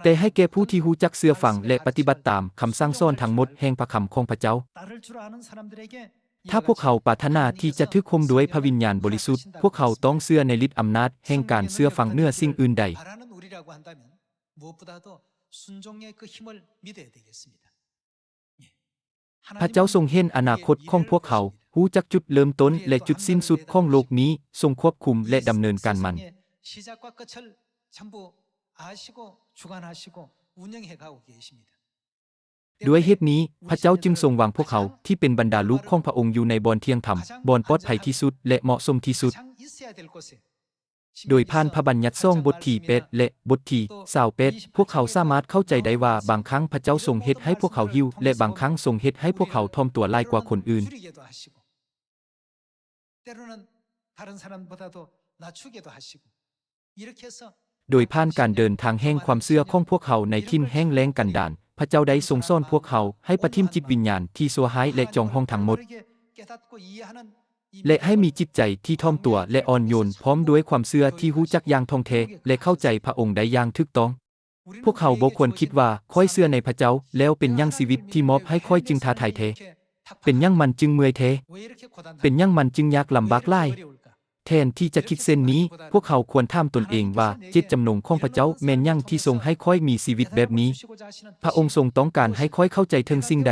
ແຕ່ໃຫ້ແກ່ຜູ້ທີ່ຮູ້ຈັກເຊື່ອຟັງ ແລະ ປະຕິບັດຕາມຄຳສັ່ງສອນທັງໝົດແຫ່ງພະຄຳຂອງພະເຈົ້າ. ຖ້າພວກເຮົາປາດຖະໜາທີ່ຈະຖືກຫົ່ມດ້ວຍພະວິນຍານບໍລິສຸດ, ພວກເຮົາຕ້ອງເຊື່ອໃນລິດອຳນາດແຫ່ງການເຊື່ອຟັງເໜືອສິ່ງອື່ນໃດ. ພະເຈົ້າຊົງເຫັນອະນາຄົດຂອງພວກເຮົາ, ຮູ້ຈັກຈຸດເລີ່ມຕົ້ນ ແລະ ຈຸດສິ້ນສຸດຂອງໂລກນີ້, ຊົງຄວບຄຸມ ແລະ ດຳເນີນການມັນ. ດ້ວຍເຫດນີ້, ພະເຈົ້າຈຶ່ງຊົງວາງພວກເຮົາທີ່ເປັນບັນດາລູກຂອງພະອົງຢູ່ໃນບ່ອນທ່ຽງທຳ, ບ່ອນປອດໄພທີ່ສຸດ ແລະ ເໝາະສົມທີ່ສຸດ. ໂດຍຜ່ານພະບັນຍັດສອງ ບົດທີແປດ ແລະ ບົດທີຊາວແປດ, ພວກເຮົາສາມາດເຂົ້າໃຈໄດ້ວ່າບາງຄັ້ງພະເຈົ້າຊົງເຮັດໃຫ້ພວກເຮົາຫິວ ແລະ ບາງຄັ້ງຊົງເຮັດໃຫ້ພວກເຮົາຖ່ອມຕົວຫຼາຍກວ່າຄົນອື່ນ. ໂດຍຜ່ານການເດີນທາງແຫ່ງຄວາມເຊື່ອຂອງພວກເຮົາໃນຖິ່ນແຫ້ງແລ້ງກັນດານ, ພະເຈົ້າໄດ້ຊົງສອນພວກເຮົາໃຫ້ປະຖິ້ມຈິດວິນຍານທີ່ຊົ່ວຮ້າຍ ແລະ ຈອງຫ້ອງທັງໝົດ. ແລະ ໃຫ້ມີຈິດໃຈທີ່ຖ່ອມຕົວ ແລະ ອ່ອນໂຍນ, ພ້ອມດ້ວຍຄວາມເຊື່ອທີ່ຮູ້ຈັກຢ່າງທ່ອງແທ້ ແລະ ເຂົ້າໃຈພະອົງໄດ້ຢ່າງຖືກຕ້ອງ. ພວກເຮົາບໍ່ຄວນຄິດວ່າ, ຂ້ອຍເຊື່ອໃນພະເຈົ້າ, ແລ້ວເປັນຫຍັງຊີວິດທີ່ມອບໃຫ້ຂ້ອຍຈຶ່ງທ້າທາຍແທ້? ເປັນຫຍັງມັນຈຶ່ງເມື່ອຍແທ້? ເປັນຫຍັງມັນຈຶ່ງຍາກລຳບາກຫຼາຍ? ແທນທີ່ຈະຄິດເຊັ່ນນີ້, ພວກເຮົາຄວນຖາມຕົນເອງວ່າ, ເຈດຈຳນົງຂອງພະເຈົ້າແມ່ນຫຍັງທີ່ຊົງໃຫ້ຂ້ອຍມີຊີວິດແບບນີ້? ພະອົງຊົງຕ້ອງການໃຫ້ຂ້ອຍເຂົ້າໃຈເຖິງສິ່ງໃດ?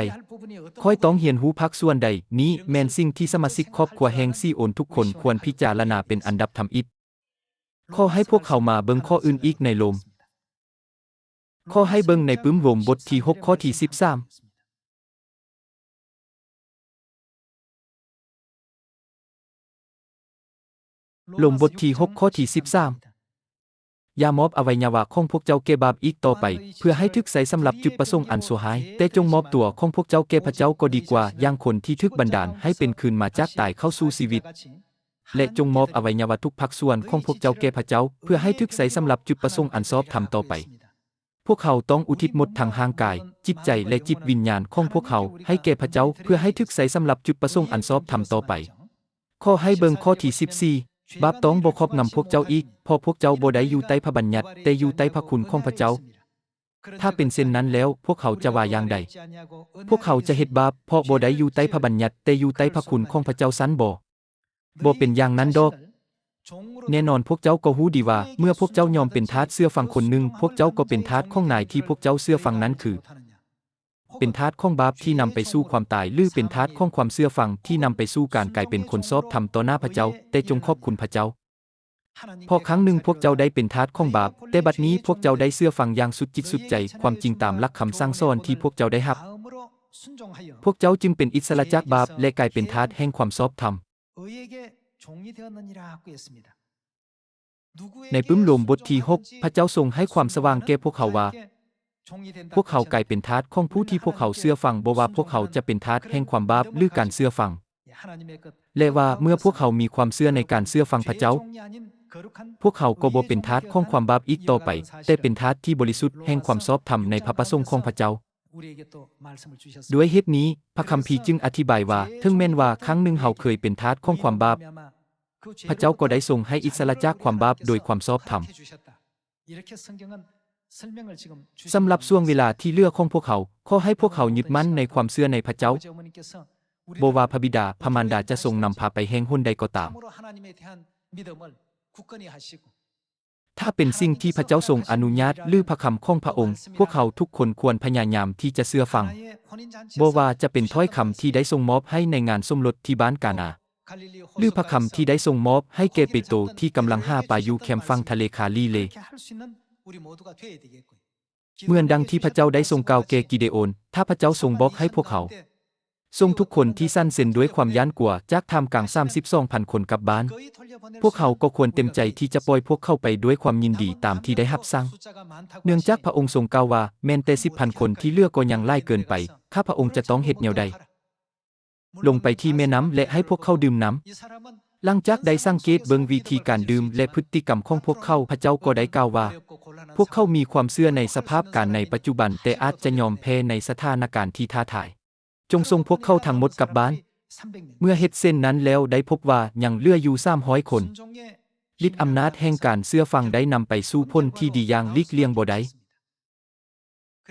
ຂ້ອຍຕ້ອງຮຽນຮູ້ພາກສ່ວນໃດ? ນີ້ແມ່ນສິ່ງທີ່ສະມາຊິກຄອບຄົວແຫ່ງຊີໂອນທຸກຄົນຄວນພິຈາລະນາເປັນອັນດັບທຳອິດ. ຂໍໃຫ້ພວກເຮົາມາເບິ່ງຂໍ້ອື່ນອີກໃນໂລມ. ຂໍໃຫ້ເບິ່ງໃນປຶ້ມໂລມບົດທີຫົກ ຂໍ້ທີສິບສາມ. ໂລມບົດທີຫົກ ຂໍ້ທີສິບສາມ. ຢ່າມອບອະໄວຍະວະຂອງພວກເຈົ້າແກ່ບາບອີກຕໍ່ໄປ, ເພື່ອໃຫ້ຖືກໃຊ້ສຳລັບຈຸດປະສົງອັນຊົ່ວຮ້າຍ, ແຕ່ຈົ່ງມອບຕົວຂອງພວກເຈົ້າແກ່ພະເຈົ້າກໍດີກວ່າ, ຢ່າງຄົນທີ່ຖືກບັນດານໃຫ້ເປັນຄືນມາຈາກຕາຍເຂົ້າສູ່ຊີວິດ. ແລະ ຈົ່ງມອບອະໄວຍະວະທຸກພາກສ່ວນຂອງພວກເຈົ້າແກ່ພະເຈົ້າ, ເພື່ອໃຫ້ຖືກໃຊ້ສຳລັບຈຸດປະສົງອັນຊອບທຳຕໍ່ໄປ. ພວກເຮົາຕ້ອງອຸທິດໝົດທັງຮ່າງກາຍ, ຈິດໃຈ ແລະ ຈິດວິນຍານຂອງພວກເຮົາໃຫ້ແກ່ພະເຈົ້າ, ເພື່ອໃຫ້ຖືກໃຊ້ສຳລັບຈຸດປະສົງອັນຊອບທຳຕໍ່ໄປ. ຂໍໃຫ້ເບິ່ງຂໍ້ທີສິບສີ່. ບາບຕ້ອງບໍ່ຄອບງຳພວກເຈົ້າອີກ, ເພາະພວກເຈົ້າບໍ່ໄດ້ຢູ່ໃຕ້ພະບັນຍັດ, ແຕ່ຢູ່ໃຕ້ພະຄຸນຂອງພະເຈົ້າ. ຖ້າເປັນເຊັ່ນນັ້ນແລ້ວ, ພວກເຮົາຈະວ່າຢ່າງໃດ? ພວກເຮົາຈະເຮັດບາບ, ເພາະບໍ່ໄດ້ຢູ່ໃຕ້ພະບັນຍັດ, ແຕ່ຢູ່ໃຕ້ພະຄຸນຂອງພະເຈົ້າຊັ້ນບໍ? ບໍ່ເປັນຢ່າງນັ້ນດອກ. ແນ່ນອນພວກເຈົ້າກໍຮູ້ດີວ່າ, ເມື່ອພວກເຈົ້າຍອມເປັນທາດເຊື່ອຟັງຄົນໜຶ່ງ, ພວກເຈົ້າກໍເປັນທາດຂອງນາຍທີ່ພວກເຈົ້າເຊື່ອຟັງນັ້ນຄື ເປັນທາດຂອງບາບທີ່ນຳໄປສູ່ຄວາມຕາຍ ຫຼື ເປັນທາດຂອງຄວາມເຊື່ອຟັງທີ່ນຳໄປສູ່ການກາຍເປັນຄົນຊອບທຳຕໍ່ໜ້າພະເຈົ້າ, ແຕ່ຈົ່ງຂອບຄຸນພະເຈົ້າ. ເພາະຄັ້ງໜຶ່ງພວກເຈົ້າໄດ້ເປັນທາດຂອງບາບ, ແຕ່ບັດນີ້ພວກເຈົ້າໄດ້ເຊື່ອຟັງຢ່າງສຸດຈິດສຸດໃຈຄວາມຈິງຕາມຫຼັກຄຳສັ່ງສອນທີ່ພວກເຈົ້າໄດ້ຮັບ. ພວກເຈົ້າຈຶ່ງເປັນອິດສະຫຼະຈາກບາບ ແລະ ກາຍເປັນທາດແຫ່ງຄວາມຊອບທຳ. ໃນປຶ້ມໂລມບົດທີຫົກ ພະເຈົ້າຊົງໃຫ້ຄວາມສະຫວ່າງແກ່ພວກເຮົາວ່າ, ພວກເຮົາກາຍເປັນທາດຂອງຜູ້ທີ່ພວກເຮົາເຊື່ອຟັງ, ບໍ່ວ່າພວກເຮົາຈະເປັນທາດແຫ່ງຄວາມບາບ ຫຼື ການເຊື່ອຟັງ. ແລະວ່າເມື່ອພວກເຮົາມີຄວາມເຊື່ອໃນການເຊື່ອຟັງພະເຈົ້າ, ພວກເຮົາກໍບໍ່ເປັນທາດຂອງຄວາມບາບອີກຕໍ່ໄປ, ແຕ່ເປັນທາດທີ່ບໍລິສຸດແຫ່ງຄວາມຊອບທຳໃນພະປະສົງຂອງພະເຈົ້າ. ດ້ວຍເຫດນີ້, ພະຄຳພີຈຶ່ງອະທິບາຍວ່າ, ເຖິງແມ່ນວ່າຄັ້ງໜຶ່ງເຮົາເຄີຍເປັນທາດຂອງຄວາມບາບ, ພະເຈົ້າກໍໄດ້ຊົງໃຫ້ອິດສະຫຼະຈາກຄວາມບາບໂດຍຄວາມຊອບທຳ. ສຳລັບຊ່ວງເວລາທີ່ເຫຼືອຂອງພວກເຮົາ, ຂໍໃຫ້ພວກເຮົາຍຶດໝັ້ນໃນຄວາມເຊື່ອໃນພະເຈົ້າ. ບໍ່ວ່າພະບິດາ, ພະມານດາຈະຊົງນຳພາໄປແຫ່ງຫົນໃດກໍຕາມ, ຖ້າເປັນສິ່ງທີ່ພະເຈົ້າຊົງອະນຸຍາດ ຫຼື ພະຄຳຂອງພະອົງ, ພວກເຮົາທຸກຄົນຄວນພະຍາຍາມທີ່ຈະເຊື່ອຟັງ. ບໍ່ວ່າຈະເປັນຖ້ອຍຄຳທີ່ໄດ້ຊົງມອບໃຫ້ໃນງານສົມລົດທີ່ບ້ານການາ, ຫຼື ພະຄຳທີ່ໄດ້ຊົງມອບໃຫ້ແກ່ເປໂຕທີ່ກຳລັງຫາປາຢູ່ແຄມຝັ່ງທະເລຄາລີເລ. ເໝືອນດັ່ງທີ່ພະເຈົ້າໄດ້ຊົງກ່າວແກ່ກິເດໂອນ, ຖ້າພະເຈົ້າຊົງບອກໃຫ້ພວກເຮົາ, ສົ່ງທຸກຄົນທີ່ສັ່ນເຊັນດ້ວຍຄວາມຢ້ານກົວຈາກທ່າມກາງສາມສິບສອງພັນຄົນກັບບ້ານ, ພວກເຮົາກໍຄວນເຕັມໃຈທີ່ຈະປ່ອຍພວກເຂົາໄປດ້ວຍຄວາມຍິນດີຕາມທີ່ໄດ້ຮັບສັ່ງ. ເນື່ອງຈາກພະອົງຊົງກ່າວວ່າ, ແມ່ນແຕ່ສິບພັນຄົນທີ່ເຫຼືອກໍຍັງຫຼາຍເກີນໄປ, ຂ້າພະອົງຈະຕ້ອງເຮັດແນວໃດ? ລົງໄປທີ່ແມ່ນ້ຳ ແລະ ໃຫ້ພວກເຂົາດື່ມນ້ຳ. ຫຼັງຈາກໄດ້ສັງເກດເບິ່ງວິທີການດື່ມ ແລະ ພຶດຕິກຳຂອງພວກເຂົາ, ພະເຈົ້າກໍໄດ້ກ່າວວ່າ, ພວກເຂົາມີຄວາມເຊື່ອໃນສະພາບການໃນປັດຈຸບັນ, ແຕ່ອາດຈະຍອມແພ້ໃນສະຖານະການທີ່ທ້າທາຍ. ຈົ່ງສົ່ງພວກເຂົາທັງໝົດກັບບ້ານ. ເມື່ອເຮັດເຊັ່ນນັ້ນແລ້ວ, ໄດ້ພົບວ່າຍັງເຫຼືອຢູ່ສາມຮ້ອຍຄົນ. ລິດອຳນາດແຫ່ງການເຊື່ອຟັງໄດ້ນຳໄປສູ່ຜົນທີ່ດີຢ່າງຫຼີກລ່ຽງບໍ່ໄດ້.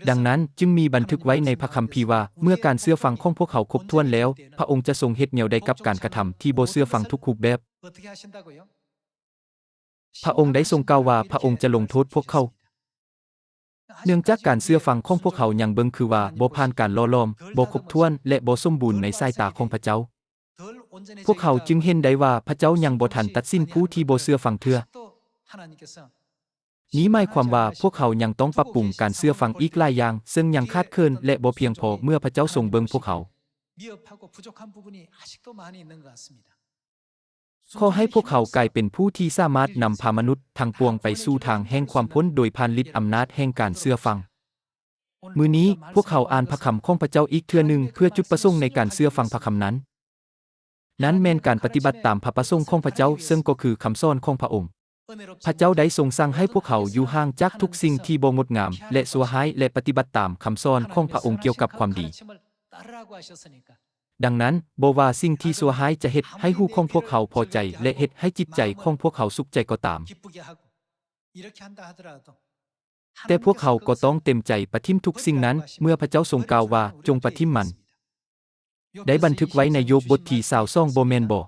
ດັ່ງນັ້ນ, ຈຶ່ງມີບັນທຶກໄວ້ໃນພະຄຳພີວ່າ, ເມື່ອການເຊື່ອຟັງຂອງພວກເຂົາຄົບຖ້ວນແລ້ວ, ພະອົງຈະຊົງເຮັດແນວໃດກັບການກະທຳທີ່ບໍ່ເຊື່ອຟັງທຸກຮູບແບບ? ພະອົງໄດ້ຊົງກ່າວວ່າ ພະອົງຈະລົງໂທດພວກເຂົາ, ເນື່ອງຈາກການເຊື່ອຟັງຂອງພວກເຂົາຍັງເບິ່ງຄືວ່າບໍ່ຜ່ານການຫຼໍ່ຫຼອມ, ບໍ່ຄົບຖ້ວນ ແລະ ບໍ່ສົມບູນໃນສາຍຕາຂອງພະເຈົ້າ. ພວກເຂົາຈຶ່ງເຫັນໄດ້ວ່າພະເຈົ້າຍັງບໍ່ທັນຕັດສິນຜູ້ທີ່ບໍ່ເຊື່ອຟັງເທື່ອ. ນີ້ໝາຍຄວາມວ່າພວກເຂົາຍັງຕ້ອງປັບປຸງການເຊື່ອຟັງອີກຫຼາຍຢ່າງ, ເຊິ່ງຍັງຂາດເຂີນ ແລະ ບໍ່ພຽງພໍເມື່ອພະເຈົ້າຊົງເບິ່ງພວກເຂົາ. ຂໍໃຫ້ພວກເຂົາກາຍເປັນຜູ້ທີ່ສາມາດນຳພາມະນຸດທັງປວງໄປສູ່ທາງແຫ່ງຄວາມພົ້ນໂດຍຜ່ານລິດອຳນາດແຫ່ງການເຊື່ອຟັງ. ມື້ນີ້, ພວກເຮົາອ່ານພະຄຳຂອງພະເຈົ້າອີກເທື່ອໜຶ່ງເພື່ອຈຸດປະສົງໃນການເຊື່ອຟັງພະຄຳນັ້ນ. ນັ້ນແມ່ນການປະຕິບັດຕາມພະປະສົງຂອງພະເຈົ້າ, ເຊິ່ງກໍຄືຄຳສອນຂອງພະອົງ. ພະເຈົ້າໄດ້ຊົງສັ່ງໃຫ້ພວກເຮົາຢູ່ຫ່າງຈາກທຸກສິ່ງທີ່ບໍ່ງົດງາມ ແລະ ຊົ່ວຮ້າຍ ແລະ ປະຕິບັດຕາມຄຳສອນຂອງພະອົງກ່ຽວກັບຄວາມດີ. ດັ່ງນັ້ນ, ບໍ່ວ່າສິ່ງທີ່ຊົ່ວຮ້າຍຈະເຮັດໃຫ້ຫູຂອງພວກເຮົາພໍໃຈ ແລະ ເຮັດໃຫ້ຈິດໃຈຂອງພວກເຮົາສຸກໃຈກໍຕາມ, ແຕ່ພວກເຮົາກໍຕ້ອງເຕັມໃຈປະຖິ້ມທຸກສິ່ງນັ້ນ, ເມື່ອພະເຈົ້າຊົງກ່າວວ່າ, ຈົ່ງປະຖິ້ມມັນ. ໄດ້ບັນທຶກໄວ້ໃນໂຢບບົດທີຊາວສອງ ບໍ່ແມ່ນບໍ?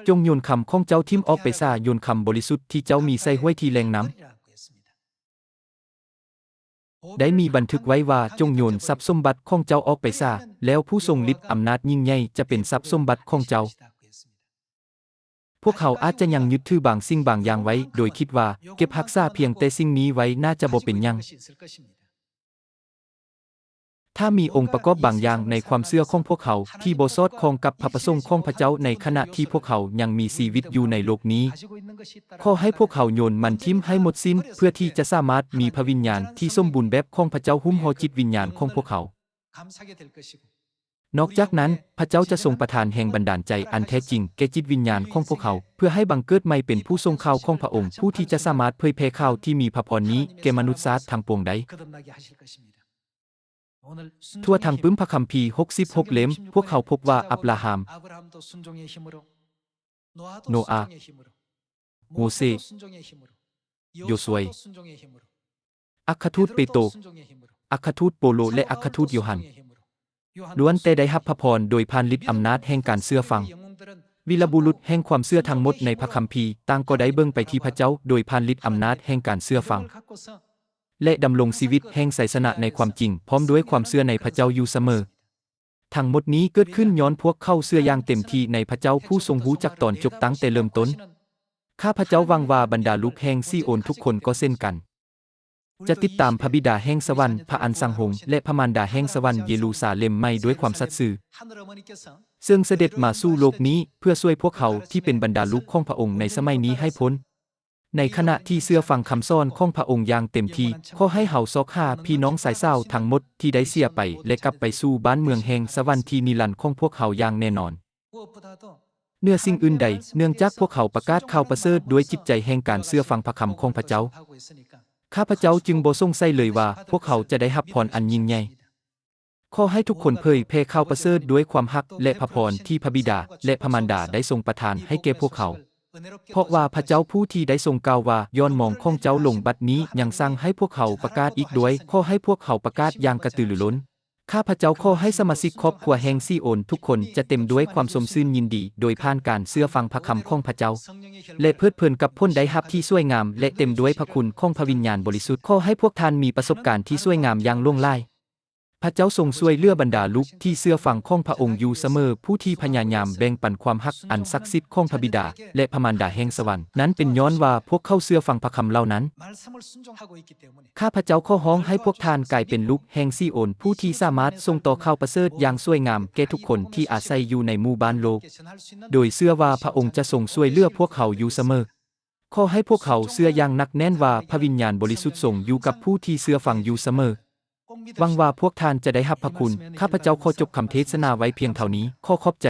ຈົ່ງໂຍນຄຳຂອງເຈົ້າຖິ້ມອອກໄປຊະ, ໂຍນຄຳບໍລິສຸດທີ່ເຈົ້າມີໃສ່ຫ້ວຍທີ່ແລ່ງນ້ຳ. ໄດ້ມີບັນທຶກໄວ້ວ່າ, ຈົ່ງໂຍນຊັບສົມບັດຂອງເຈົ້າອອກໄປຊະ, ແລ້ວຜູ້ຊົງລິດອຳນາດຍິ່ງໃຫຍ່ຈະເປັນຊັບສົມບັດຂອງເຈົ້າ. ພວກເຮົາອາດຈະຍັງຍຶດຖືບາງສິ່ງບາງຢ່າງໄວ້, ໂດຍຄິດວ່າເກັບຮັກສາພຽງແຕ່ສິ່ງນີ້ໄວ້ໜ້າຈະບໍ່ເປັນຫຍັງ. ຖ້າມີອົງປະກອບບາງຢ່າງໃນຄວາມເຊື່ອຂອງພວກເຮົາທີ່ບໍ່ສອດຄ່ອງກັບພະປະສົງຂອງພະເຈົ້າໃນຂະນະທີ່ພວກເຮົາຍັງມີຊີວິດຢູ່ໃນໂລກນີ້, ຂໍໃຫ້ພວກເຮົາໂຍນມັນຖິ້ມໃຫ້ໝົດສິ້ນ, ເພື່ອທີ່ຈະສາມາດມີພະວິນຍານທີ່ສົມບູນແບບຂອງພະເຈົ້າຫຸ້ມຫໍ່ຈິດວິນຍານຂອງພວກເຮົາ. ນອກຈາກນັ້ນ, ພະເຈົ້າຈະຊົງປະທານແຮງບັນດານໃຈອັນແທ້ຈິງແກ່ຈິດວິນຍານຂອງພວກເຮົາ, ເພື່ອໃຫ້ບັງເກີດໃໝ່ເປັນຜູ້ສົ່ງຂ່າວຂອງພະອົງ, ຜູ້ທີ່ຈະສາມາດເຜີຍແຜ່ຂ່າວທີ່ມີພະພອນນີ້ແກ່ມະນຸດຊາດທັງປວງໄດ້. ທົ່ວທັງປຶ້ມພະຄຳພີຫົກສິບຫົກເຫຼັ້ມ, ພວກເຮົາພົບວ່າອັບລາຮາມ, ໂນອາ, ໂມເຊ, ໂຢຊວຍ, ອັກຄະທູດເປໂຕ, ອັກຄະທູດໂປໂລ ແລະ ອັກຄະທູດໂຢຮັນ ລ້ວນແຕ່ໄດ້ຮັບພະພອນໂດຍຜ່ານລິດອຳນາດແຫ່ງການເຊື່ອຟັງ. ວີລະບຸລຸດແຫ່ງຄວາມເຊື່ອທັງໝົດໃນພະຄຳພີຕ່າງກໍໄດ້ເບິ່ງໄປທີ່ພະເຈົ້າໂດຍຜ່ານລິດອຳນາດແຫ່ງການເຊື່ອຟັງ ແລະ ດຳລົງຊີວິດແຫ່ງໄຊຊະນະໃນຄວາມຈິງ ພ້ອມດ້ວຍຄວາມເຊື່ອໃນພະເຈົ້າຢູ່ສະເໝີ. ທັງໝົດນີ້ເກີດຂຶ້ນຍ້ອນພວກເຂົາເຊື່ອຢ່າງເຕັມທີ່ໃນພະເຈົ້າຜູ້ຊົງຮູ້ຈັກຕອນຈົບຕັ້ງແຕ່ເລີ່ມຕົ້ນ. ຂ້າພະເຈົ້າຫວັງວ່າບັນດາລູກແຫ່ງຊີໂອນທຸກຄົນກໍເຊັ່ນກັນ ຈະຕິດຕາມພະບິດາແຫ່ງສະຫວັນ, ພະອັນສັງຫົງ ແລະ ພະມານດາແຫ່ງສະຫວັນເຢຣູຊາເລັມໃໝ່ດ້ວຍຄວາມສັດຊື່, ເຊິ່ງສະເດັດມາສູ່ໂລກນີ້ເພື່ອຊ່ວຍພວກເຮົາທີ່ເປັນບັນດາລູກຂອງພະອົງໃນສະໄໝນີ້ໃຫ້ພົ້ນ. ໃນຂະນະທີ່ເຊື່ອຟັງຄຳສອນຂອງພະອົງຢ່າງເຕັມທີ່, ຂໍໃຫ້ເຮົາຊອກຫາພີ່ນ້ອງຊາຍສາວທັງໝົດທີ່ໄດ້ເສຍໄປ ແລະ ກັບໄປສູ່ບ້ານເມືອງແຫ່ງສະຫວັນທີ່ນິລັນຂອງພວກເຮົາຢ່າງແນ່ນອນ. ເໜືອສິ່ງອື່ນໃດ, ເນື່ອງຈາກພວກເຂົາປະກາດຂ່າວປະເສີດດ້ວຍຈິດໃຈແຫ່ງການເຊື່ອຟັງພະຄຳຂອງພະເຈົ້າ, ຂ້າພະເຈົ້າຈຶ່ງບໍ່ສົງໄສເລີຍວ່າພວກເຂົາຈະໄດ້ຮັບພອນອັນຍິ່ງໃຫຍ່. ຂໍໃຫ້ທຸກຄົນເຜີຍແຜ່ຂ່າວປະເສີດດ້ວຍຄວາມຮັກ ແລະ ພະພອນທີ່ພະບິດາ ແລະ ພະມານດາໄດ້ຊົງປະທານໃຫ້ແກ່ພວກເຂົາ. ເພາະວ່າພະເຈົ້າຜູ້ທີ່ໄດ້ຊົງກ່າວວ່າ, ຍ້ອນມອງຂອງເຈົ້າລົງບັດນີ້ຍັງສັ່ງໃຫ້ພວກເຮົາປະກາດອີກດ້ວຍ, ຂໍໃຫ້ພວກເຮົາປະກາດຢ່າງກະຕືລືລົ້ນ. ຂ້າພະເຈົ້າຂໍໃຫ້ສະມາຊິກຄອບຄົວແຫ່ງຊີໂອນທຸກຄົນຈະເຕັມດ້ວຍຄວາມຊົມຊື່ນຍິນດີ ໂດຍຜ່ານການເຊື່ອຟັງພະຄຳຂອງພະເຈົ້າ ແລະ ເພີດເພີນກັບຜົນໄດ້ຮັບທີ່ສວຍງາມ ແລະ ເຕັມດ້ວຍພະຄຸນຂອງພະວິນຍານບໍລິສຸດ. ຂໍໃຫ້ພວກທ່ານມີປະສົບການທີ່ສວຍງາມຢ່າງຫຼວງຫຼາຍ. ພະເຈົ້າຊົງຊ່ວຍເຫຼືອບັນດາລູກທີ່ເຊື່ອຟັງຂອງພະອົງຢູ່ສະເໝີ, ຜູ້ທີ່ພະຍາຍາມແບ່ງປັນຄວາມຮັກອັນສັກສິດຂອງພະບິດາ ແລະ ພະມານດາແຫ່ງສະຫວັນ. ນັ້ນເປັນຍ້ອນວ່າພວກເຂົາເຊື່ອຟັງພະຄຳເຫຼົ່ານັ້ນ. ຂ້າພະເຈົ້າຂໍຮ້ອງໃຫ້ພວກທ່ານກາຍເປັນລູກແຫ່ງຊີໂອນ, ຜູ້ທີ່ສາມາດສົ່ງຕໍ່ຂ່າວປະເສີດຢ່າງສວຍງາມແກ່ທຸກຄົນທີ່ອາໄສຢູ່ໃນໝູ່ບ້ານໂລກ, ໂດຍເຊື່ອວ່າພະອົງຈະຊົງຊ່ວຍເຫຼືອພວກເຮົາຢູ່ສະເໝີ. ຂໍໃຫ້ພວກເຮົາເຊື່ອຢ່າງໜັກແໜ້ນວ່າພະວິນຍານບໍລິສຸດຊົງຢູ່ກັບຜູ້ທີ່ເຊື່ອຟັງຢູ່ສະເໝີ. ຫວັງວ່າພວກທ່ານຈະໄດ້ຮັບພະຄຸນ. ຂ້າພະເຈົ້າຂໍຈົບຄຳເທດສະນາໄວ້ພຽງເທົ່ານີ້. ຂໍຂອບໃຈ.